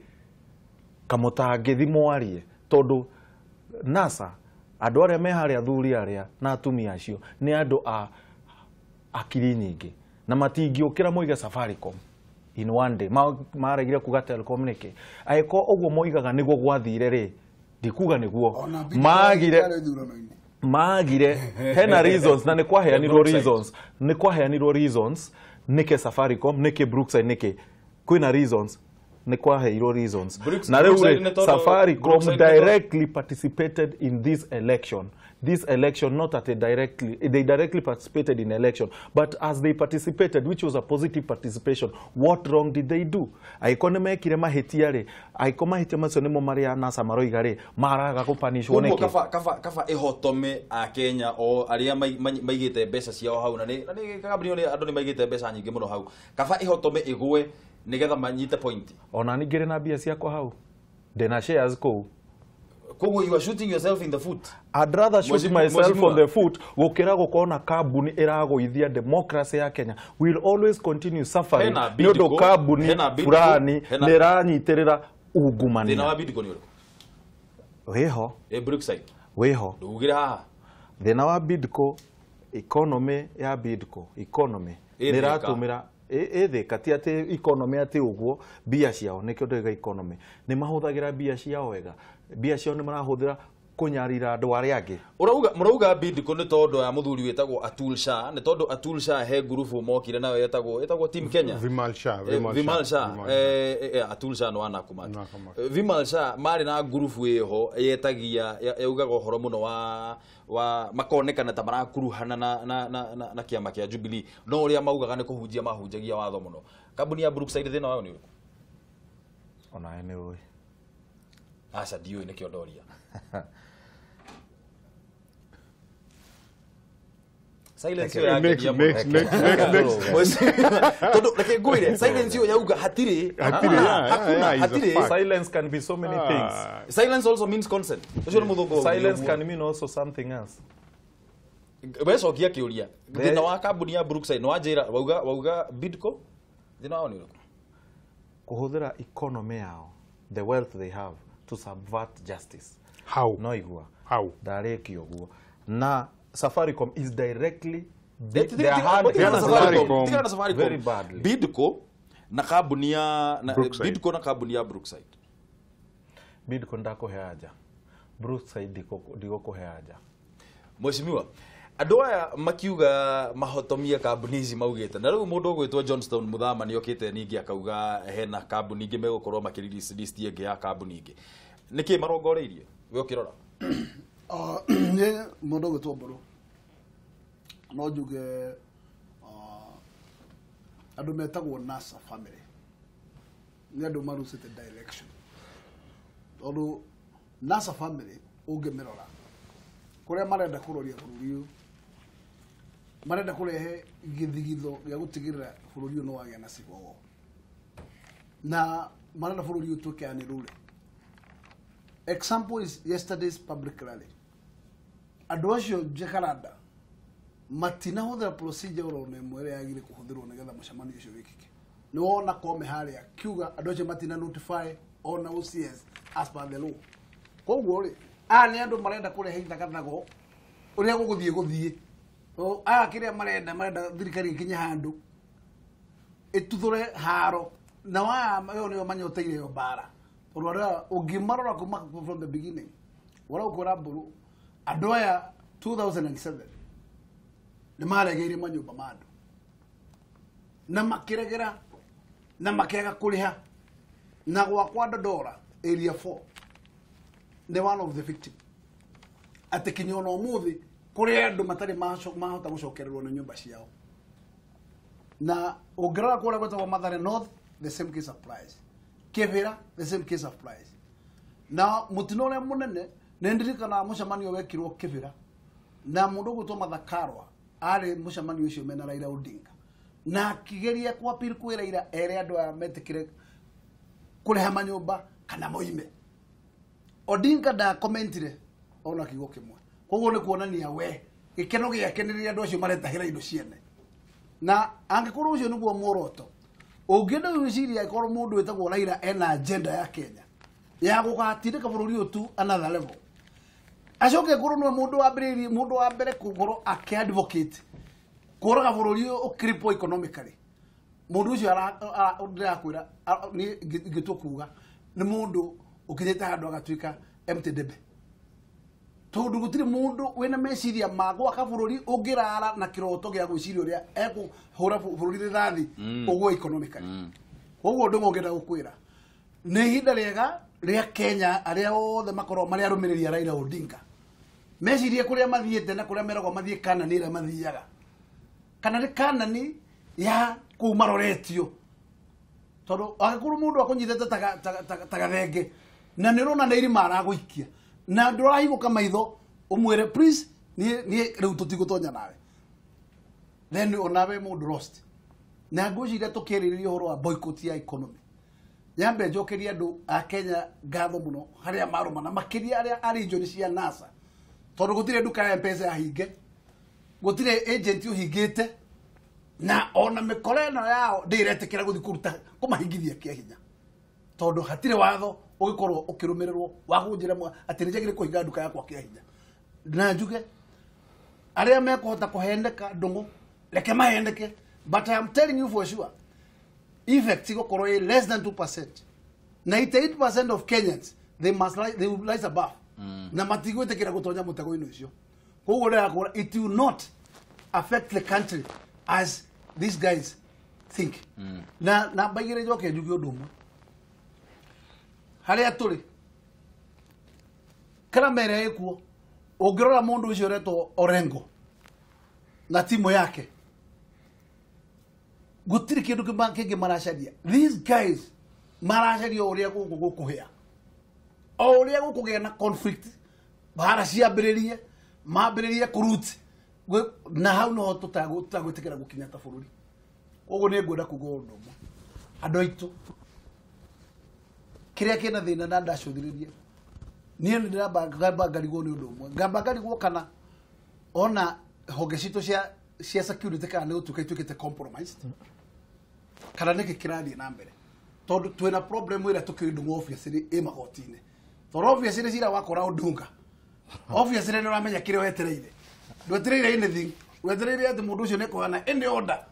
Speaker 3: kamũtangĩthi mwarie tondũ NASA andũ arĩa me harĩa athuri arĩa na atumia acio nĩ andũ a akiri nyingĩ na matingĩũkĩra moige Safaricom in one day. Maregire kuga Telcom nĩkĩ? Angĩkorwo ũguo moigaga nĩguo gwathire rĩ ndikuga nĩguo magire hena reasons na nĩ kwaheanirwo reasons, nĩ kwaheanirwo reasons nĩkĩ Safaricom nĩkĩ Brookside nĩkĩ kwĩna reasons nĩ kwaheirwo reasons. Na rĩu Safaricom directly participated in this election. This election, not at a directly, they directly participated in election, but as they participated, which was a positive participation, what wrong did they do? Angĩkorwo nĩ mekire mahĩtia rĩ, angĩkorwo mahĩtia macio nĩmo marĩa NASA maroiga rĩ, maraga kũpanishwo nĩkĩ?
Speaker 1: Kaba ĩhotome Akenya o arĩa maigĩte mbeca ciao hau na nĩ kambuni ĩyo andũ nĩ maigĩte mbeca nyingĩ mũno hau. Kaba ĩhotome ĩgwe nĩgetha manyite point.
Speaker 3: Ona niĩ ngĩrĩ na mbia ciakwa hau, ndĩna shares kũu.
Speaker 1: Koguo you are shooting yourself in the foot.
Speaker 3: I'd rather shoot myself on the foot gũkĩra gũkorwo na kambuni ĩragũithia democracy ya Kenya. We'll always continue suffering nĩ ũndũ kambuni fulani nĩ ĩranyitĩrĩra ungumania.
Speaker 1: Thĩna wa Bidco nĩ ũrĩkũ?
Speaker 3: Wĩho.
Speaker 1: Ĩ Brookside.
Speaker 3: Wĩho.
Speaker 1: Ndugire haha.
Speaker 3: Thĩna wa Bidco, economy ya Bidco, economy nĩ ĩratũmĩra ĩthĩka ti atĩ economy atĩ ũguo mbia ciao nĩkĩo ndauga economy nĩ mahũthagĩra mbia ciao wega, mbia ciao nĩ marahũthĩra kũnyarira andũ arĩa angĩ.
Speaker 1: Mũrauga Bidco nĩ tondũ ya mũthuri wĩtagwo Atul Shah, nĩ tondũ Atul Shah he ngurubu mokire nayo ĩtagwo Team Kenya.
Speaker 2: Vimal Shah,
Speaker 1: Vimal Shah, Atul Shah nĩ wa Nakumatt. Vimal Shah marĩ na ngurubu ĩho yetagia yaugaga ũhoro mũno wa makonekana ta marakuruhana na kĩama kĩa Jubilee, no ũrĩa maugaga nĩ kũhunjia mahunjagia watho mũno. Kambuni ya Brookside thĩna wayo nĩ ũrĩkũ?
Speaker 3: Onawe nĩ ũĩ.
Speaker 1: Aca ndiũĩ nĩkĩo ndoria. Silence yo yageria mũno. Tondũ reke ngwĩre silence yo yauga hatirĩ hatirĩ.
Speaker 3: Silence can be so many things.
Speaker 1: Silence also means consent. Ũcio nĩ mũthũngũ.
Speaker 3: Silence can mean also something else.
Speaker 1: Wecokia kĩũria thĩna wa kambuni ya Brookside nĩ wanjĩra wauga Bidco thĩna wao nĩ ũrĩkũ?
Speaker 3: Kũhũthĩra economy yao, the wealth they have to subvert justice.
Speaker 2: How?
Speaker 3: No igua.
Speaker 2: How?
Speaker 3: Ndarĩkia ũguo. Na Safaricom is directly
Speaker 1: Safaricom
Speaker 3: very badly.
Speaker 1: Bidco na kambuni ya Bidco na kambuni ya Brookside.
Speaker 3: Bidco ndakũhe anja. Brookside ndigũkũhe anja.
Speaker 1: Mheshimiwa, andũ aya makiuga mahotomie kambuni ici maugĩte na rĩu mũndũ ũgwĩtwo Johnston Muthama nĩ okĩte ningĩ akauga hena kambuni ingĩ megũkorwo makĩrelease list ĩngĩ ya kambuni ingĩ. Nĩkĩ marongoreirie we ũkĩrora?
Speaker 4: Nĩ mũndũ ũgwĩtwo Mbũrũ no njuge andũ metagwo NASA family nĩ andũ marucĩte direction tondũ NASA family ũngĩmĩrora kũrĩa marenda kũroria bũrũri ũyũ marenda kũrehe gĩthigitho gĩa gũtigĩrĩra bũrũri ũyũ nĩ wagĩa na civil war na marenda bũrũri ũtuĩke unruly. Example is yesterday's public rally. Andũ acio Jacaranda matinahũthĩra procedure oro na ĩmwe ĩrĩa yagĩrĩire kũhũthĩrwo nĩgetha mũcemanio ũcio wĩkĩke. Nĩ wona Koome harĩa kiuga andũ acio matina notify ona OCS as per the law. Koguo rĩ, aya nĩ andũ marenda kũrehe ithagathago ũrĩa gũgũthiĩ gũthiĩ. Aya kĩrĩa marenda thirikari ĩkinye handũ ĩtuthũre haro na waya ĩyo nĩyo manyoteire ĩyo mbara. Tondũ arĩa ũngĩmarora kuma from the beginning ũrĩa ũkwĩra Mbũrũ andũ aya 2007 nĩ maregeire manyũmba ma andũ na makĩregera na makĩaga kũrĩha na gwakwa Dandora area 4 nĩ one of the victim atĩ kinya ona ũmũthĩ kũrĩ andũ matarĩ mahota gũcokererwo nĩ nyũmba ciao. Na ũngĩrora kũrĩa gwĩtagwo Mathare North, the same case applies. Kĩbĩra, the same case applies. Na mũtino ũrĩa mũnene nĩ ndirikanaga mũcemanio wekirwo Kĩbĩra na mũndũ ũgwĩtwo Martha Karua arĩ mũcemanio ũcio mena Raila Odinga na akĩgeria kwa appeal kwĩ Raila ere andũ aya metĩkĩre kũrĩha manyũmba kana moime. Odinga ndakomentire ona kiugo kĩmwe. Koguo nĩ kuonania we gĩkeno gĩake nĩ rĩrĩa andũ acio maretahĩra indo ciene. Na angĩkorwo ũcio nĩguo muoroto ũngĩenda gwĩciria angĩkorwo mũndũ wĩtagwo Raila ena agenda ya Kenya ya gũgatindĩka bũrũri ũyũ to another level, acoke ngorwo nĩwe mũndũ wambĩrĩirie mũndũ wa mbere kũkorwo akĩ-advocate kũraga bũrũri ũyũ ũcripple economically, mũndũ ũcio ndĩrakwĩra niĩ ingĩtua kuga nĩ mũndũ ũkinyĩte handũ agatuĩka empty debe. Tondũ gũtirĩ mũndũ wĩna meciria ma gwaka bũrũri ũngĩrara na kĩroto gĩa gwĩciria ũrĩa ekũhũra bũrũri rithathi ũguo economically. Koguo ũndũ ũmwe ũngĩenda gũkwĩra nĩ ihinda rĩega rĩa Kenya arĩa othe makorwo marĩ arũmĩrĩri a Raila Odinga mecirie kũrĩa mathiĩte na kũrĩa meragwo mathiĩ Kanani ĩrĩa mathiaga, kana nĩ Kanani ya kũu maroretio. Tondũ angĩkorwo mũndũ akũnyitĩte ta gathenge na nĩ ũrona nĩ irima aragũikia na ndũrahingũka maitho ũmwĩre please niĩ rĩu tũtigũtonya nawe, then onawe mũndũ lost. Na ngwĩciria tũkĩarĩrĩria ũhoro wa boycott ya economy, nyambe njokerie andũ a Kenya ngatho mũno harĩa marũmana makĩria arĩa a region cia NASA, tondũ gũtirĩ nduka ya M-Pesa yahinge, gũtirĩ agent ũhingĩte, na ona mĩkora ĩno yao ndĩretĩkĩra gũthiĩ kũruta kũmahingithia kĩa hinya, tondũ hatirĩ watho ũgĩkorwo ũkĩrũmĩrĩrwo wa kũnjĩra atĩ nĩ njagĩrĩire kũhinga nduka yakwa kĩa hinya. Na njuge arĩa mekũhota kũheneka ndũng'ũ reke maheneke, but I am telling you for sure effect igũkorwo ĩ less than 2%. 98% of Kenyans they must they will rise above na matigwĩtĩkĩra gũtonya mũtego-inĩ ũcio. Koguo ndĩrakwĩra it will not affect the country as these guys think. Na namba igĩrĩ njoke njuge ũndũ ũmwe harĩa tũrĩ karama ĩrĩa ĩkuo ũngĩrora mũndũ ũcio ũretwo Orengo na timu yake gũtirĩ kĩndũ kĩngĩ maracaria. These guys maracaria o ũrĩa gũkũ gũkũhĩa, o ũrĩa gũkũgĩa na conflict mbara ciambĩrĩrie mambĩrĩrie kũruti na hau noho tũtagwĩtĩkĩra gũkinya ta bũrũri. Koguo nĩ ngwenda kuga ũndũ ũmwe, andũ aitũ kĩrĩa kĩna thĩna na ndacũthĩrĩria niĩ nĩ ndĩramba ngarigwo nĩ ũndũ ũmwe, ngamba ngarigwo kana ona honge citũ cia security kana nĩ gũtuĩka ituĩkĩte compromised kana nĩkĩ kĩrathiĩ na mbere, tondũ twĩna problem ĩrĩa tũkĩũĩ ndũng'ũ obviously ĩ magoti-inĩ, tondũ obviously cira wakora ũndunga obviously nĩ ũramenya kĩrĩa wetereire, ndwetereire anything, wetereire atĩ mũndũ ũcio nĩ ekũheana any order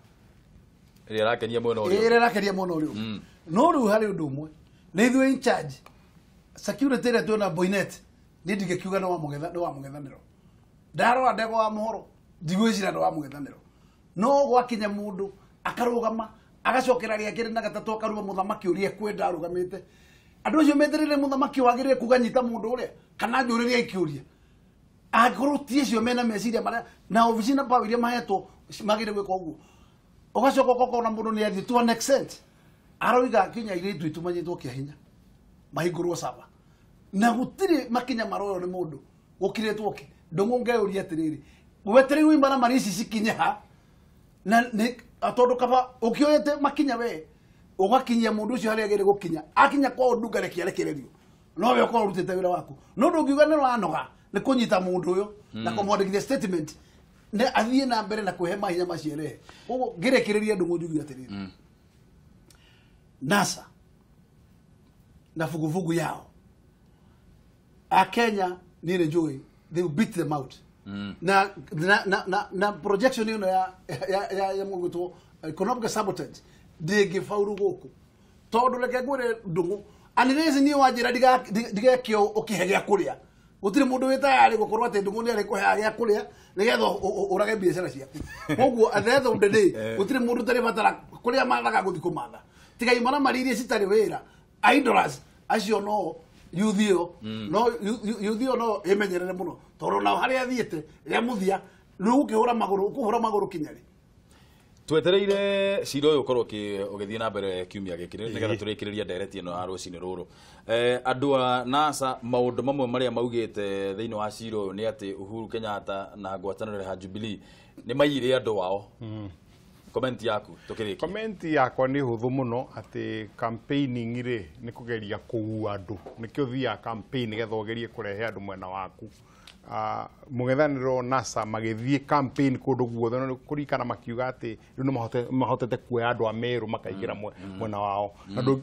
Speaker 1: ĩrĩa ĩrakenia mwena ũrĩa
Speaker 4: ĩrĩa ĩrakenia mwena ũrĩa ũngĩ. No rĩu harĩ ũndũ ũmwe nĩ ithuĩ in charge security ĩrĩa twĩna Boinnet niĩ ndingĩkiuga nĩ wa mũng'ethanĩro, ndarora ndegwa wa mũhoro ndigwĩciria nĩ wa mũng'ethanĩro, no gwakinya mũndũ akarũgama agacokera rĩa kerĩ na gatatũ akaruma mũthamaki ũrĩa ekwenda arũgamĩte, andũ acio metereire mũthamaki wagĩrĩire kuga nyita mũndũ ũrĩa kana njũrĩrie ikĩũria angĩkorwo ti acio mena meciria marĩa na obici na power iria mahetwo magĩrĩire gwĩka ũguo. Ũgacoka ũkona mũndũ nĩ athiĩ to an extent aroiga kinya airĩtu aitũ manyitwo kĩa hinya mahingũrwo saba na gũtirĩ makinya maroywo nĩ mũndũ gũkirĩtwo kĩ ndũng'ũ ngeyũria atĩrĩrĩ wetereirwo imaramari ici cikinye ha na nĩ tondũ kaba ũkĩoyete makinya we Ũgakinyia mũndũ ũcio harĩa agĩrĩire gũkinya. Akinya kwa ũndũ ngareke arekererio. No we ũkorwo ũrutĩte wĩra waku. No ndũngiuga nĩ ũranoga nĩ kũnyita mũndũ ũyũ na kũmwandĩkithia statement nĩ athiĩ na mbere na kwĩhe mahinya macio erehe. Koguo ngĩrekereria andũ njuge atĩrĩrĩ. NASA na fugufugu yao Akenya niĩ nĩ njũĩ they will beat them out. Na projection ĩno ya mũgwĩtwo economic sabotage ndĩngĩbauru gũkũ tondũ reke ngwĩre ndũng'ũ anĩrĩci niĩ wanjĩra ndigekĩo ũkĩhe gĩa kũrĩa gũtirĩ mũndũ wĩ tayarĩ gũkorwo atĩ ndũng'ũ nĩ arĩkũheaga gĩa kũrĩa nĩgetha ũrage biacara ciaku. Koguo at the end of the day gũtirĩ mũndũ ũtarĩ batara kũrĩa mathaga gũthiĩ kũmatha tiga imara mari iria citarĩ wĩra idlers acio no yuthi ĩyo no yuthi ĩyo no ĩmenyerere mũno tondũ nao harĩa athiĩte rĩa mũthia rĩu ũkĩhũra magũrũ ũkũhũra magũrũ kinya rĩ.
Speaker 1: Twetereire cira ũyũ ũkorwo ũgĩthiĩ na mbere kiumia gĩkĩ nĩgetha tũrĩkĩrĩria ndereti ĩno ya rũcinĩ rũrũ. Andũ a NASA maũndũ mamwe marĩa maugĩte thĩinĩ wa cira ũyũ nĩ atĩ Uhuru Kenyatta na ngwatanĩro ya Jubilee nĩ maiyire andũ ao. Comment yaku tũkĩrĩkia.
Speaker 2: Comment yakwa nĩ hũthũ mũno atĩ campaigning rĩ nĩ kũgeria kũgua andũ nĩkĩo ũthiaga campaign nĩgetha ũgerie kũrehe andũ mwena waku. Mũng'ethanĩro NASA magĩthiĩ campaign kũndũ guothe no kũririkana makiuga atĩ rĩu nĩ mahotete kuoya andũ a Meru makaingĩra mwena wao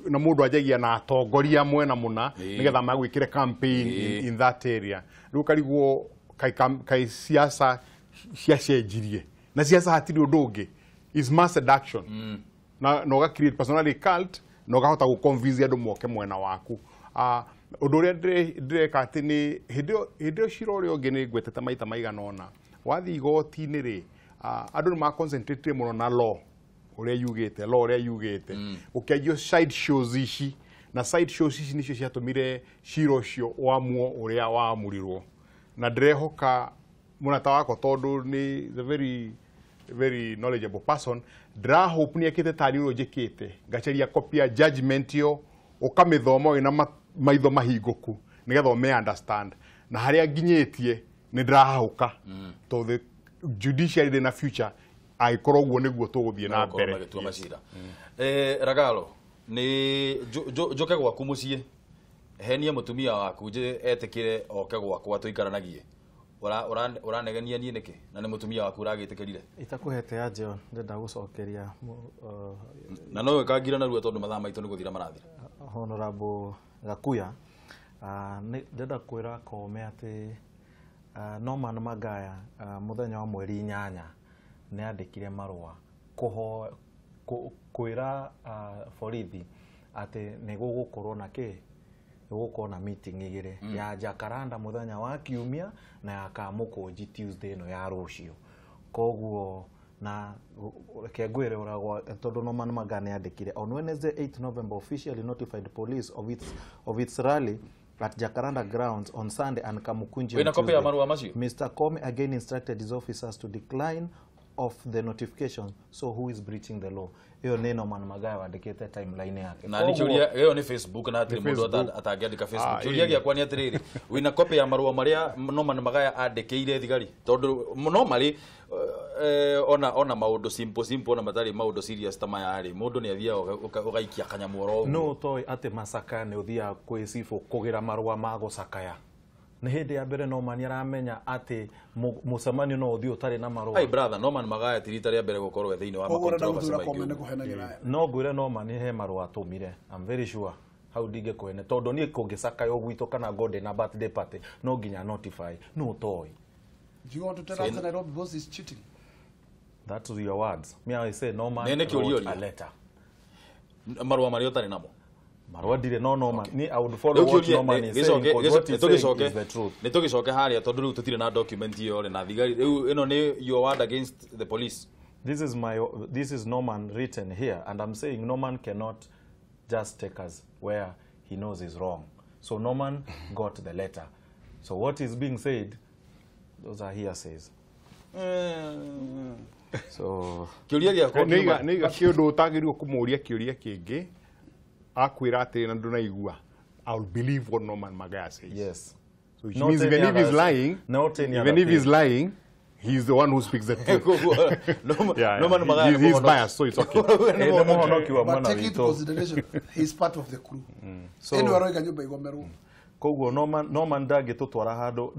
Speaker 2: na mũndũ anjagia na atongoria mwena mũna nĩgetha magwĩkĩre campaign in that area. Rĩu karigwo kai siasa ciacenjirie na siasa hatirĩ ũndũ ũngĩ is mass seduction na ũga create personality cult na ũkahota gũ convince andũ moke mwena waku. Ũndũ ũrĩa ndĩreka atĩ nĩ hĩndĩ ĩyo cira ũrĩa ũngĩ nĩ ngwetete maita maigana ũna wathiĩ igoti-inĩ rĩ andũ nĩ ma concentrate mũno na law ũrĩa yugĩte law ũrĩa yugĩte gũkĩanjio side shows ici na side shows ici nĩcio ciatũmire cira ũcio wamuo ũrĩa waamũrirwo na ndĩrehoka mũrata wakwa tondũ nĩ the very very knowledgeable person ndĩrahope nĩ ekĩte tarĩ ũrĩa njĩkĩte ngacaria copy ya judgment ĩyo ũkamĩthoma wĩna maitho mahingũku nĩgetha ũme understand na harĩa nginyĩtie nĩ ndĩrahahũka tondũ the judiciary ndĩ na future angĩkorwo ũguo nĩguo tũgũthiĩ na mbere.
Speaker 1: Ragalo nĩ njoke gwaku mũciĩ henie mũtumia waku etĩkĩre oke gwakwa tũikaranagie ũranegenia niĩ nĩkĩ na nĩ mũtumia waku ũragĩtĩkĩrire
Speaker 3: itakũhete aje ndĩrenda gũcokeria
Speaker 1: na no wĩkangira narua tondũ mathaa maitũ nĩ gũthira marathira.
Speaker 3: Honorable Gakuya ndĩrenda kwĩra Kome atĩ Norman Magaya mũthenya wa mweri 8 nĩ andĩkire marũa kwĩra borithi atĩ nĩ gũgũkorwo na kĩ gũgũkorwo na meeting igĩrĩ ya Jacaranda mũthenya wa kiumia na ya Kamũkũnji Tuesday ĩno ya rũciũ. Koguo na reke ngwĩre ũragwa tondũ Norman Magaya nĩ andĩkire on Wednesday 8 November officially notified police of its rally at Jacaranda grounds on Sunday and Kamukunji on Tuesday. Mr. Kome again instructed his officers to decline of the notification. So who is breaching the law? Iyo nĩ Norman Magaya wandĩkĩte timeline yake.
Speaker 1: Na nĩ kĩũria ĩyo nĩ Facebook na hatirĩ mũndũ atangĩandĩka Facebook. Kĩũria gĩakwa nĩ atĩrĩrĩ, wĩna copy ya marũa marĩa Norman Magaya andĩkĩire thigari? Tondũ normally ona maũndũ simple ona matarĩ maũndũ serious ta maya rĩ, mũndũ nĩ athiaga ũgaikia kanyamũ oro ũguo.
Speaker 3: No ũtoĩ atĩ macakaya nĩ ũthiaga kwĩ cibũ kũgĩra marũa ma gũcakaya. Nĩ hĩndĩ ya mbere Norman aramenya atĩ mũcemanio no ũthiĩ ũtarĩ na marũa.
Speaker 1: Ai brother, Norman Magaya ti rita rĩa mbere gũkorwo e thĩinĩ wa controversy maingĩ.
Speaker 3: No ngwĩre Norman he marũa atũmire. I'm very sure hau ndingĩkũhene tondũ niĩ kũngĩcakaya gwitũ kana ngode na birthday party no nginya notify no ũtoĩ.
Speaker 4: Do you want to tell us that Nairobi boss is cheating?
Speaker 3: That's your words. Me I say Norman wrote a letter.
Speaker 1: Marũa marĩa ũtarĩ namo.
Speaker 3: Marũa ndirĩ no Norman. Ni I would follow what Norman is saying because what he's saying is the truth.
Speaker 1: Nĩ tũgĩcoke harĩa tondũ rĩu tũtirĩ na document ĩyo rĩ na thigari rĩu ĩno nĩ your word against the police.
Speaker 3: This is Norman written here and I'm saying Norman cannot just take us where he knows is wrong. So Norman got the letter. So what is being said, those are hearsays. So
Speaker 1: kĩũria gĩakwa
Speaker 2: nĩ kĩũndũ ũtagĩrĩirwo kũmũũria kĩũria kĩngĩ akwĩra atĩrĩ na ndũnaigua I will believe what Norman Magaya says.
Speaker 3: Yes.
Speaker 2: So which means even if he's lying, even if he's lying, He's the one who speaks the truth.
Speaker 1: Yeah,
Speaker 2: no man, he's biased, so it's okay.
Speaker 4: But take into consideration, he's part of the crew.
Speaker 3: So, koguo Norman ndangĩtũtwara handũ.